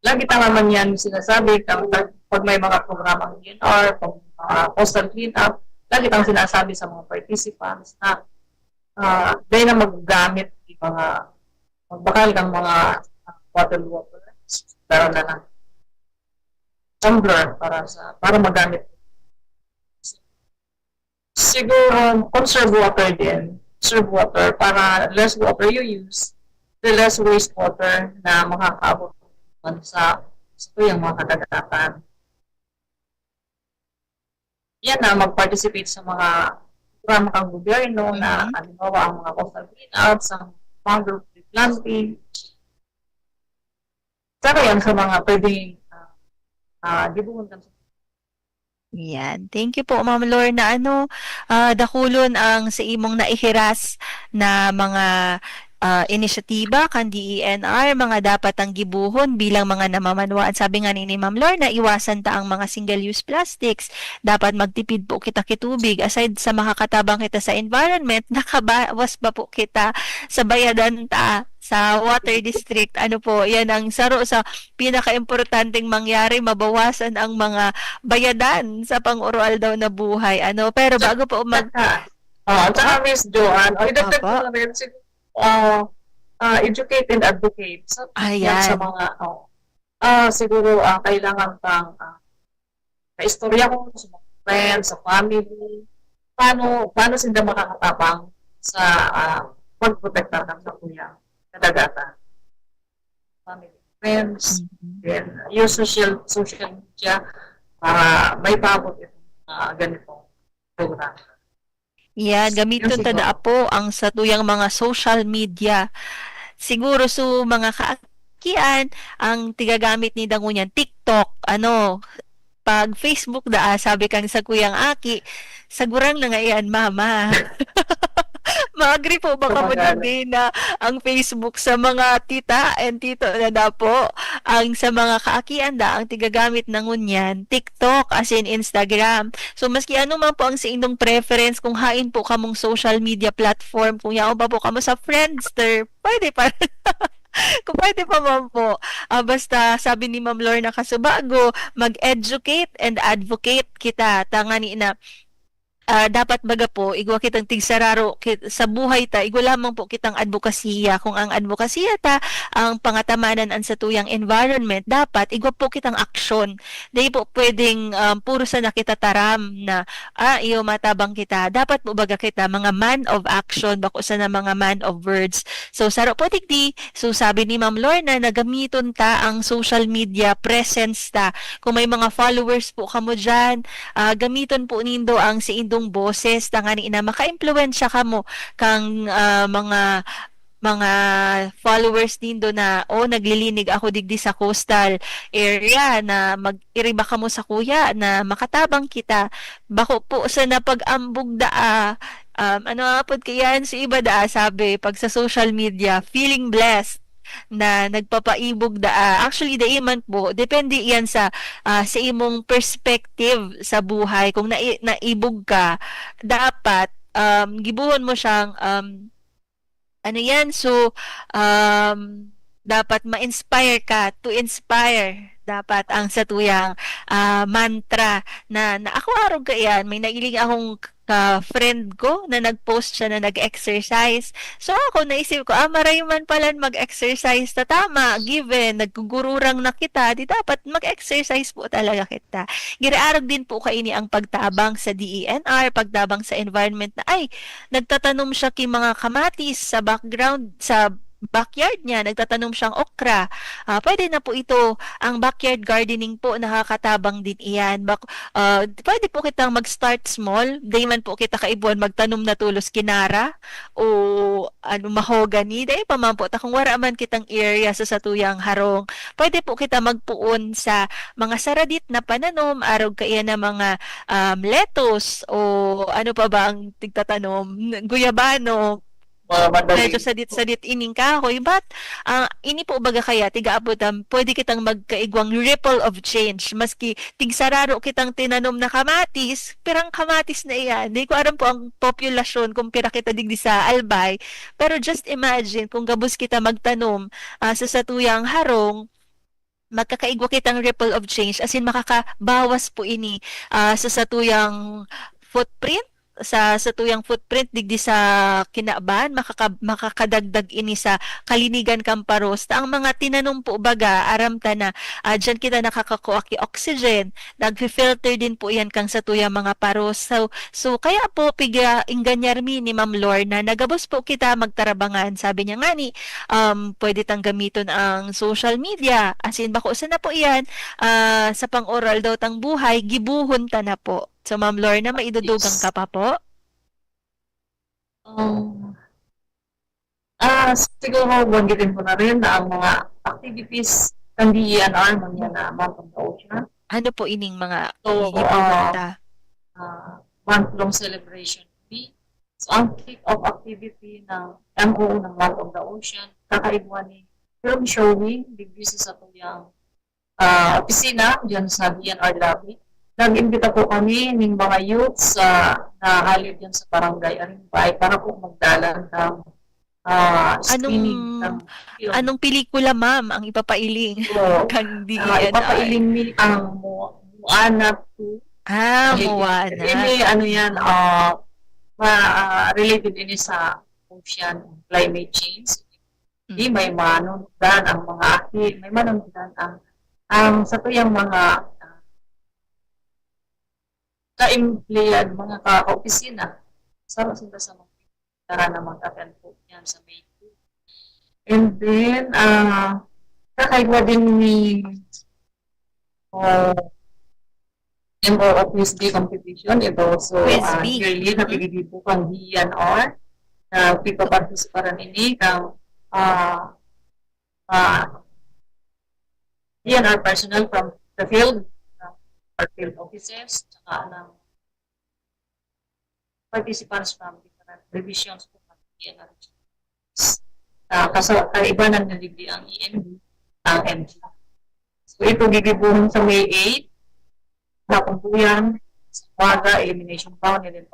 Lagi tama man yan sinasabi, pag may mga programang D N R, pag uh, coastal cleanup, lagi tang sinasabi sa mga participants na uh, dahil na maggamit yung mga magbakal ng mga uh, bottled water, dara na lang tumbler para sa para magamit. Siguro conserve water din. Conserve water para less water you use, the less waste water na makakaabot sa sa tuyang mga kadagatan. Yan na, mag-participate sa mga programa kang gobyerno na, mm-hmm, halimbawa, ang mga coastal cleanouts, ang mangrove tree planting. Saka yan sa mga pwedeng uh, uh, gibuhon kan. Yan. Thank you po, Ma'am Lorna. Ano, uh, dakulon ang sa imong naihiras na mga uh, inisyatiba kan D E N R, mga dapat ang gibuhon bilang mga namamanwaan. Sabi nga ni, ni Ma'am Lorna, iwasan ta ang mga single-use plastics. Dapat magtipid po kita kitubig. Aside sa makakatabang kita sa environment, nakabawas ba po kita sa bayadan ta sa water district? Ano po, yan ang saro sa pinaka-importanteng mangyari, mabawasan ang mga bayadan sa pang-oroaldaw na buhay. Ano, pero bago po mag- Ah, uh, tsaka Miss Joanne, o idagdag ko na rin, uh, uh, educate and advocate sa, Ayan. Sa mga, oh, uh, siguro uh, kailangan pang uh, kaistorya ko sa mga friends, sa family, paano, paano sila makakatabang sa, ah, pagprotektar kan satuyang kadagatan. Family, friends, then use social, social media para maipaabot itong, ah, ganitong programa. Yan, gamiton ta daa po ang satuyang mga social media. Siguro so mga kaakian, ang tigagamit ninda ngunyan, TikTok, ano, pag Facebook daa, sabi kan sakuyang aki, "Sagurang na nga iyan, mama." Ma-agree po ba kamo digdi na ang Facebook sa mga tita and tito na da po, ang sa mga kaakian da, ang tigagamit na ngunyan, TikTok, as in Instagram. So, maski ano man po ang sa inyong preference, kung hain po kamong social media platform, kung yaon pa po kamo sa Friendster, pwede pa. Kung pwede pa man po. Ah, basta sabi ni Ma'am Lorna Casubago, mag-educate and advocate kita. Tangani na, ah, dapat baga po, igwa kitang tigsararo ki-, sa buhay ta, igwa lamang po kitang advokasya. Kung ang advokasya ta, ang pangatamanan an satuyang environment, dapat igwa po kitang aksyon. Dai po pwedeng, um, puro sana kita taram na, "Ah, iyo, matabang kita." Dapat po baga kita mga man of action, bako sana mga man of words. So, saro po digdi, so sabi ni Ma'am Lorna na gamiton ta ang social media presence ta. Kung may mga followers po kamo diyan, ah, gamiton po nindo ang saindong boses, tangani na makaimpluwensya kamo kang, ah, mga, mga followers nindo na, "Oh, naglilinig ako digdi sa coastal area," na mag-iriba kamo sakuya na makatabang kita. Bako po sana pag-ambog daa, um, ano nga pod kaiyan, si iba daa sabi, pag sa social media, feeling blessed na nagpapaibog daa. Actually, dai man po. Depende iyan sa, ah, sa imong perspective sa buhay. Kung nai-, naibog ka, dapat, um, gibohon mo siyang, um, ano yan? So, um, dapat ma-inspire ka, to inspire. Dapat ang satuyang, ah, mantra na, na ako arog kaiyan, may nailing akong ka-friend ko na nag-post siya na nag-exercise. So ako, naisip ko, "Ah, maray man palan mag-exercise ta, tama, given, naggugururang na kita, di dapat mag-exercise po talaga kita." Giraarog din po kaini ang pagtabang sa D E N R, pagtabang sa environment na, ay, nagtatanom siya ki mga kamatis sa background, sa backyard niya, nagtatanom siyang okra. Ah, pwede na po ito, ang backyard gardening po, nakakatabang din iyan. Bak-, ah, pwede po kitang mag-start small. Dai man po kita kaipuhan magtanom na tolos kinara o, ano, mahogany. Dai pa man po ta kung wara man kitang area sa satuyang harong. Pwede po kita magpoon sa mga saradit na pananom, arog kaiyan na mga, um, lettuce o ano pa ba ang tigtatanom, guyabano, Mga madali. Medyo sadit-sadit ining kahoy. But, ah, ini po baga kaya, tiga-abot, um, pwede kitang magkaigwang ripple of change. Maski tigsararo kitang tinanom na kamatis, pirang kamatis na iyan. Di ko aram po ang populasyon kung pira kita digdi sa Albay. Pero just imagine kung gabos kita magtanom, ah, sa satuyang harong, magkakaigwa kitang ripple of change, as in, makakabawas po ini, ah, sa satuyang footprint, sa satuyang footprint digdi sa kinaban, makaka-, makakadagdag ini sa kalinigan kan paros. Ta ang mga tinanom po baga, aram ta na, ah, diyan kita nakakakua ki oxygen, nagfi-filter din po iyan kan satuyang mga paros. So, so kaya po, piga-engganyar mi ni Ma'am Lorna na gabos po kita magtarabangan. Sabi niya ngani, um, pwede tang gamiton ang social media. As in, bako sana po iyan, ah, sa pang-oral daw tang buhay, gibohon ta na po. So, Ma'am Lorna, may idudugang ka pa po? Um, ah, siguro, banggitin ko na rin na ang mga activities kan D E N R, mga na Month of the Ocean. Ano po ining mga So, gibohon ah, ta? Ah, month-long celebration fee. So, ang kick-off activity ng M O O ng Month of the Ocean, kakaigwa ni film showing, digdi sa satuyang, ah, opisina, diyan sa D E N R lobby. Nag-imbita po kami ning mga youths sa, na halid diyan sa barangay Arimbay para po magdalan ng, ah, Anong, screening ng film. Anong pelikula, ma'am, ang ipapailing So, kan ah, D E N R? Ipapailing ni ang Mo-, Moana two. Ah, Moana. Ini, ano yan, ah, ma-, ah, related ini sa ocean, climate change. Di, Mm. may manundan ang mga aki, may manundan ang, ang satuyang mga, ah, ka-empleyado, mga ka-opisina. Sama sila sa mga Tara na mag-attend po yan sa May two. And then, ah, kakaigwa din ni, ah, M O O Quiz Bee competition. Ito, so, Quiz ah, Bee. yearly na Mhm. pinigil po kang D N R na pagpapartisiparan ini kang, ah, ah, D N R personnel from the field, uh, our field offices, tsaka ng participants from different divisions po ng D N R. Ah, kaso, kaibanan na digdi ang E N D, ang M G. So, ito gigibuhon sa May eight, hapon po yan, sa umaga, elimination round, and then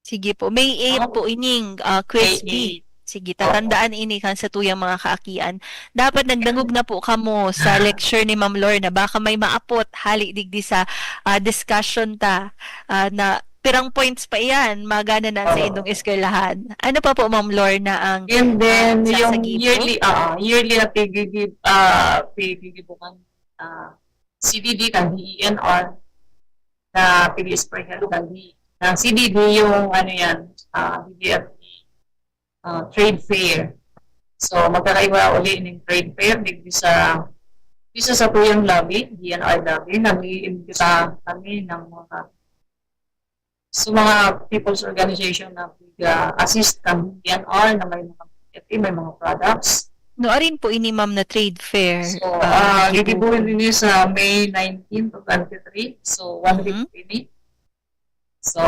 Sige po. May eight Oo. po ining ah, Quiz May Bee. eight. Sige, Oo. tatandaan ini kan sa tuyang mga kaakian. Dapat nagdangog na po kamo sa lecture ni Ma'am Lorna. Baka may maapot hali digdi sa ah, discussion ta ah, na pirang points pa iyan, magana na sa Oo. indong eskwelahan. Ano pa po, Ma'am Lorna, ang And then, ah, yung sasagibo? yearly, ah, yearly na pigigib, ah, pigigibukan, ah, C D D kan D E N R na pig-spray hello kan D. Ang C D D yung, ano yan, ah, D D F E, ah, trade fair. So, magkakaiba uli ng trade fair, digdi sa, isa sa tuyang lobby, D N R lobby, nag-iimbita kami ng mga, sa mga people's organization na pig-assist kan D N R na may mga F E, may mga products. No, arin po ini, ma'am, na trade fair. So, ah, ah, gigibuhin gigibuhon. Ini sa May nineteen to twenty-three. So, one week Mhm. po ini. So,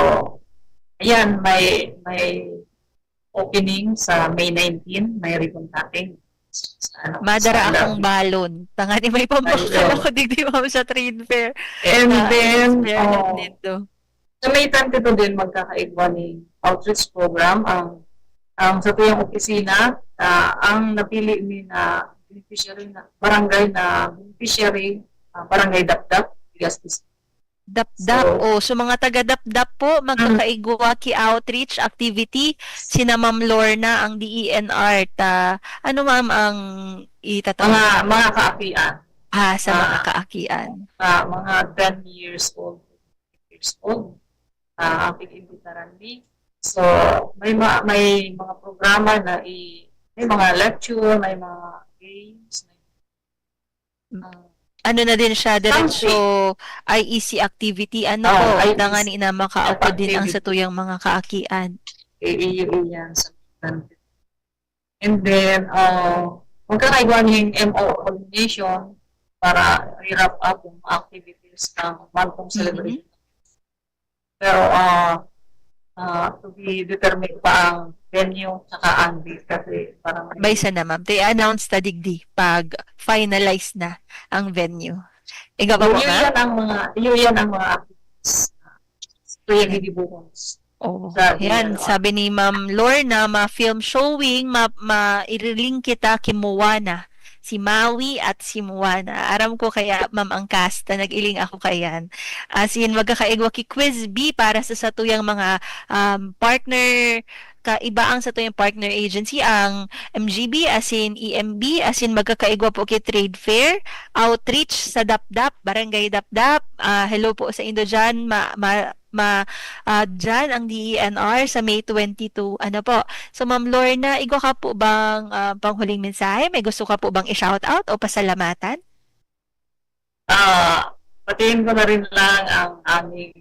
ayan, may, may opening sa May nineteen, may ribbon cutting. Sa, ano, Madara sa akong lobby. balon. Tangani may pambakal Ayun. ako digdi, ma'am, sa trade fair. And Ah, then, experience oh, dito. sa May twenty-two din, magkakaigwa ni outreach program ang, ang sa tuyang opisina, ah, ang napili mi na beneficiary na barangay na beneficiary, ah, Barangay Dapdap, Legazpi City. Dapdap. So, oh, so mga taga Dapdap po, magkakaigwa ki outreach activity, sina Ma'am Lorna, ang D E N R, ta, ano, ma'am, ang itatawag? Mga, mga kaakian. Ah, sa mga Ah, kaakian. Ah, mga ten years old, years old. Ah, ang pag-imbitaran ni. So, may ma-, may mga programa na i-, may mga lecture, may mga games, may, Mm. ah, Ano na din siya, something. Diretso I E C activity. Ano Ah, po, I E C tangani na makaupod din ang activity. Sa tuyang mga kaakian. I E C yan sa And then, ah, magkakaigwa ning M O coordination para i-wrap up yung mga activities ng monthly Mhm. celebration. Pero, ah, ah, to be determined pa ang venue saka ang date kasi parang may Bay sana, ma'am. Te, announce ta digdi pag finalize na ang venue. Ikaw pa po, Yun, ma'am? Yan ang mga, yun, yan ang mga activities. Kaya Yan. Gigibuhon. Oh, Sabi yan. Ano, sabi ni Ma'am Lorna, ma-film showing, ma-, ma-, iriling kita ki Moana. Si Maui at si Moana. Aram ko kaya, ma'am, ang cast na nag-iling ako kayan. As in, magkakaigwa ki Quiz Bee para sa satuyang mga, um, partner, kaiba ang satuyang partner agency, ang M G B, as in E M B, as in magkakaigwa po ki Trade Fair, Outreach sa Dapdap, Barangay Dapdap. Ah, hello po sa indo dyan, ma-, ma-, ma-, ah, dyan ang D E N R sa May twenty-two. Ano po? So, Ma'am Lorna, igwa ka po bang, ah, panghuling mensahe? May gusto ka po bang i-shout out o pasalamatan? Ah, batiin ko na rin lang ang aming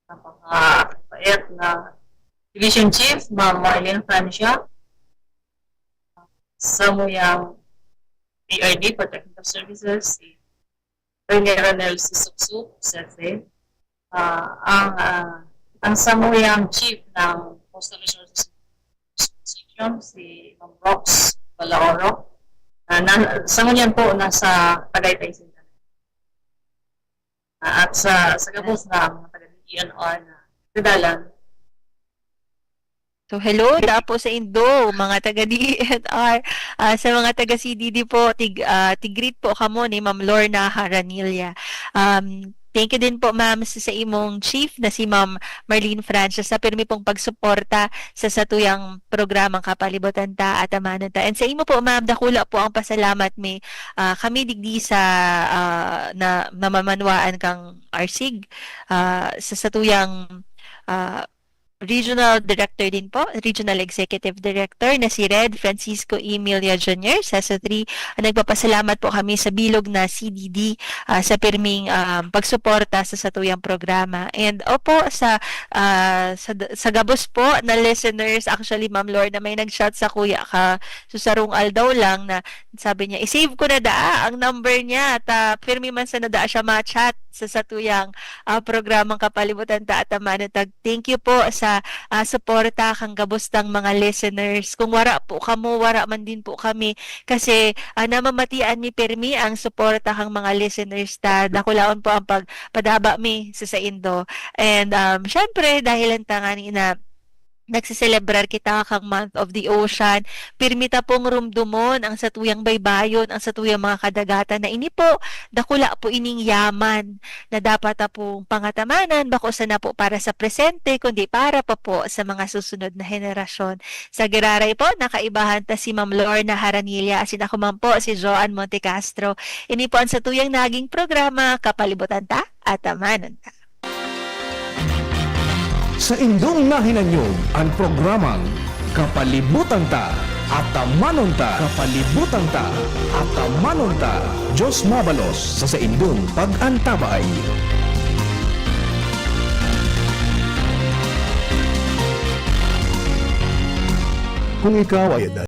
napakabait na Division Chief, Ma'am Marlene Francia, samuyang P R D for Technical Services, si Attorney Ronel Sisuksuk, Sese, ah, ang, ah, ang samuyang chief ng Coastal Resources Section, si Ma'am Rox Balaoro, ah, na, sa ngunyan po, nasa Tagaytay City. Ah, at sa, sa gabos na mga taga D E N R na nagdadalan. So, hello, dapo sa indo, mga taga D E N R. Ah, sa mga taga C D D po, tig-, ah, tig-greet po kamo ni Ma'am Lorna Haranilla. Um, thank you din po, ma'am, sa, sa imong chief na si Ma'am Marlene Francis sa pirmi pong pagsuporta sa satuyang programang Kapalibutan Ta, Atamanan Ta. And sa imo po, ma'am, dakula po ang pasalamat mi, ah, kami digdi sa, ah, na, namamanwaan kang Arsig, ah, sa satuyang, ah, Regional Director din po, Regional Executive Director na si Red Francisco Emilia Junior, Seso three. Ah, nagpapasalamat po kami sa bilog na C D D, ah, sa pirming, um, pagsuporta sa satuyang programa. And opo, sa, ah, sa, sa gabos po na listeners, actually, Ma'am Lorna, may nag-chat sa kuya ka, sa sarong aldaw lang na sabi niya, "I-save ko na daa ang number niya, ta pirmi man sana daa siya ma-chat sa satuyang, ah, programang Kapalibutan Ta At Tamanon Ta." Thank you po sa, ah, suporta kang gabos tang mga listeners. Kung wara po kamo, wara man din po kami. Kasi, ah, namamatian mi pirmi ang suporta kang mga listeners ta. Dakulaon po ang pagpadaba mi sa saindo. And, um, syempre, dahil lang tangani na nagseselebrar kita kang Month of the Ocean, pirmi ta pong rumdomon ang satuyang baybayon, ang satuyang mga kadagatan na ini po, dakula po ining yaman na dapat ta pong pangatamanan, bako sana po para sa presente, kundi para pa po sa mga susunod na henerasyon. Sa giraray po, nakaibahan ta si Ma'am Lorna Haranilla, asin ako man po si Joan Montecastro. Ini po ang satuyang naging programa, Kapalibutan Ta, Atamanon Ta. Sa indong nahinanyog an programang Kapalibutan Ta, Atamanon Ta, Kapalibutan Ta, Atamanon Ta, Diyos mabalos sa saindong pag-antabay. Kung ikaw ay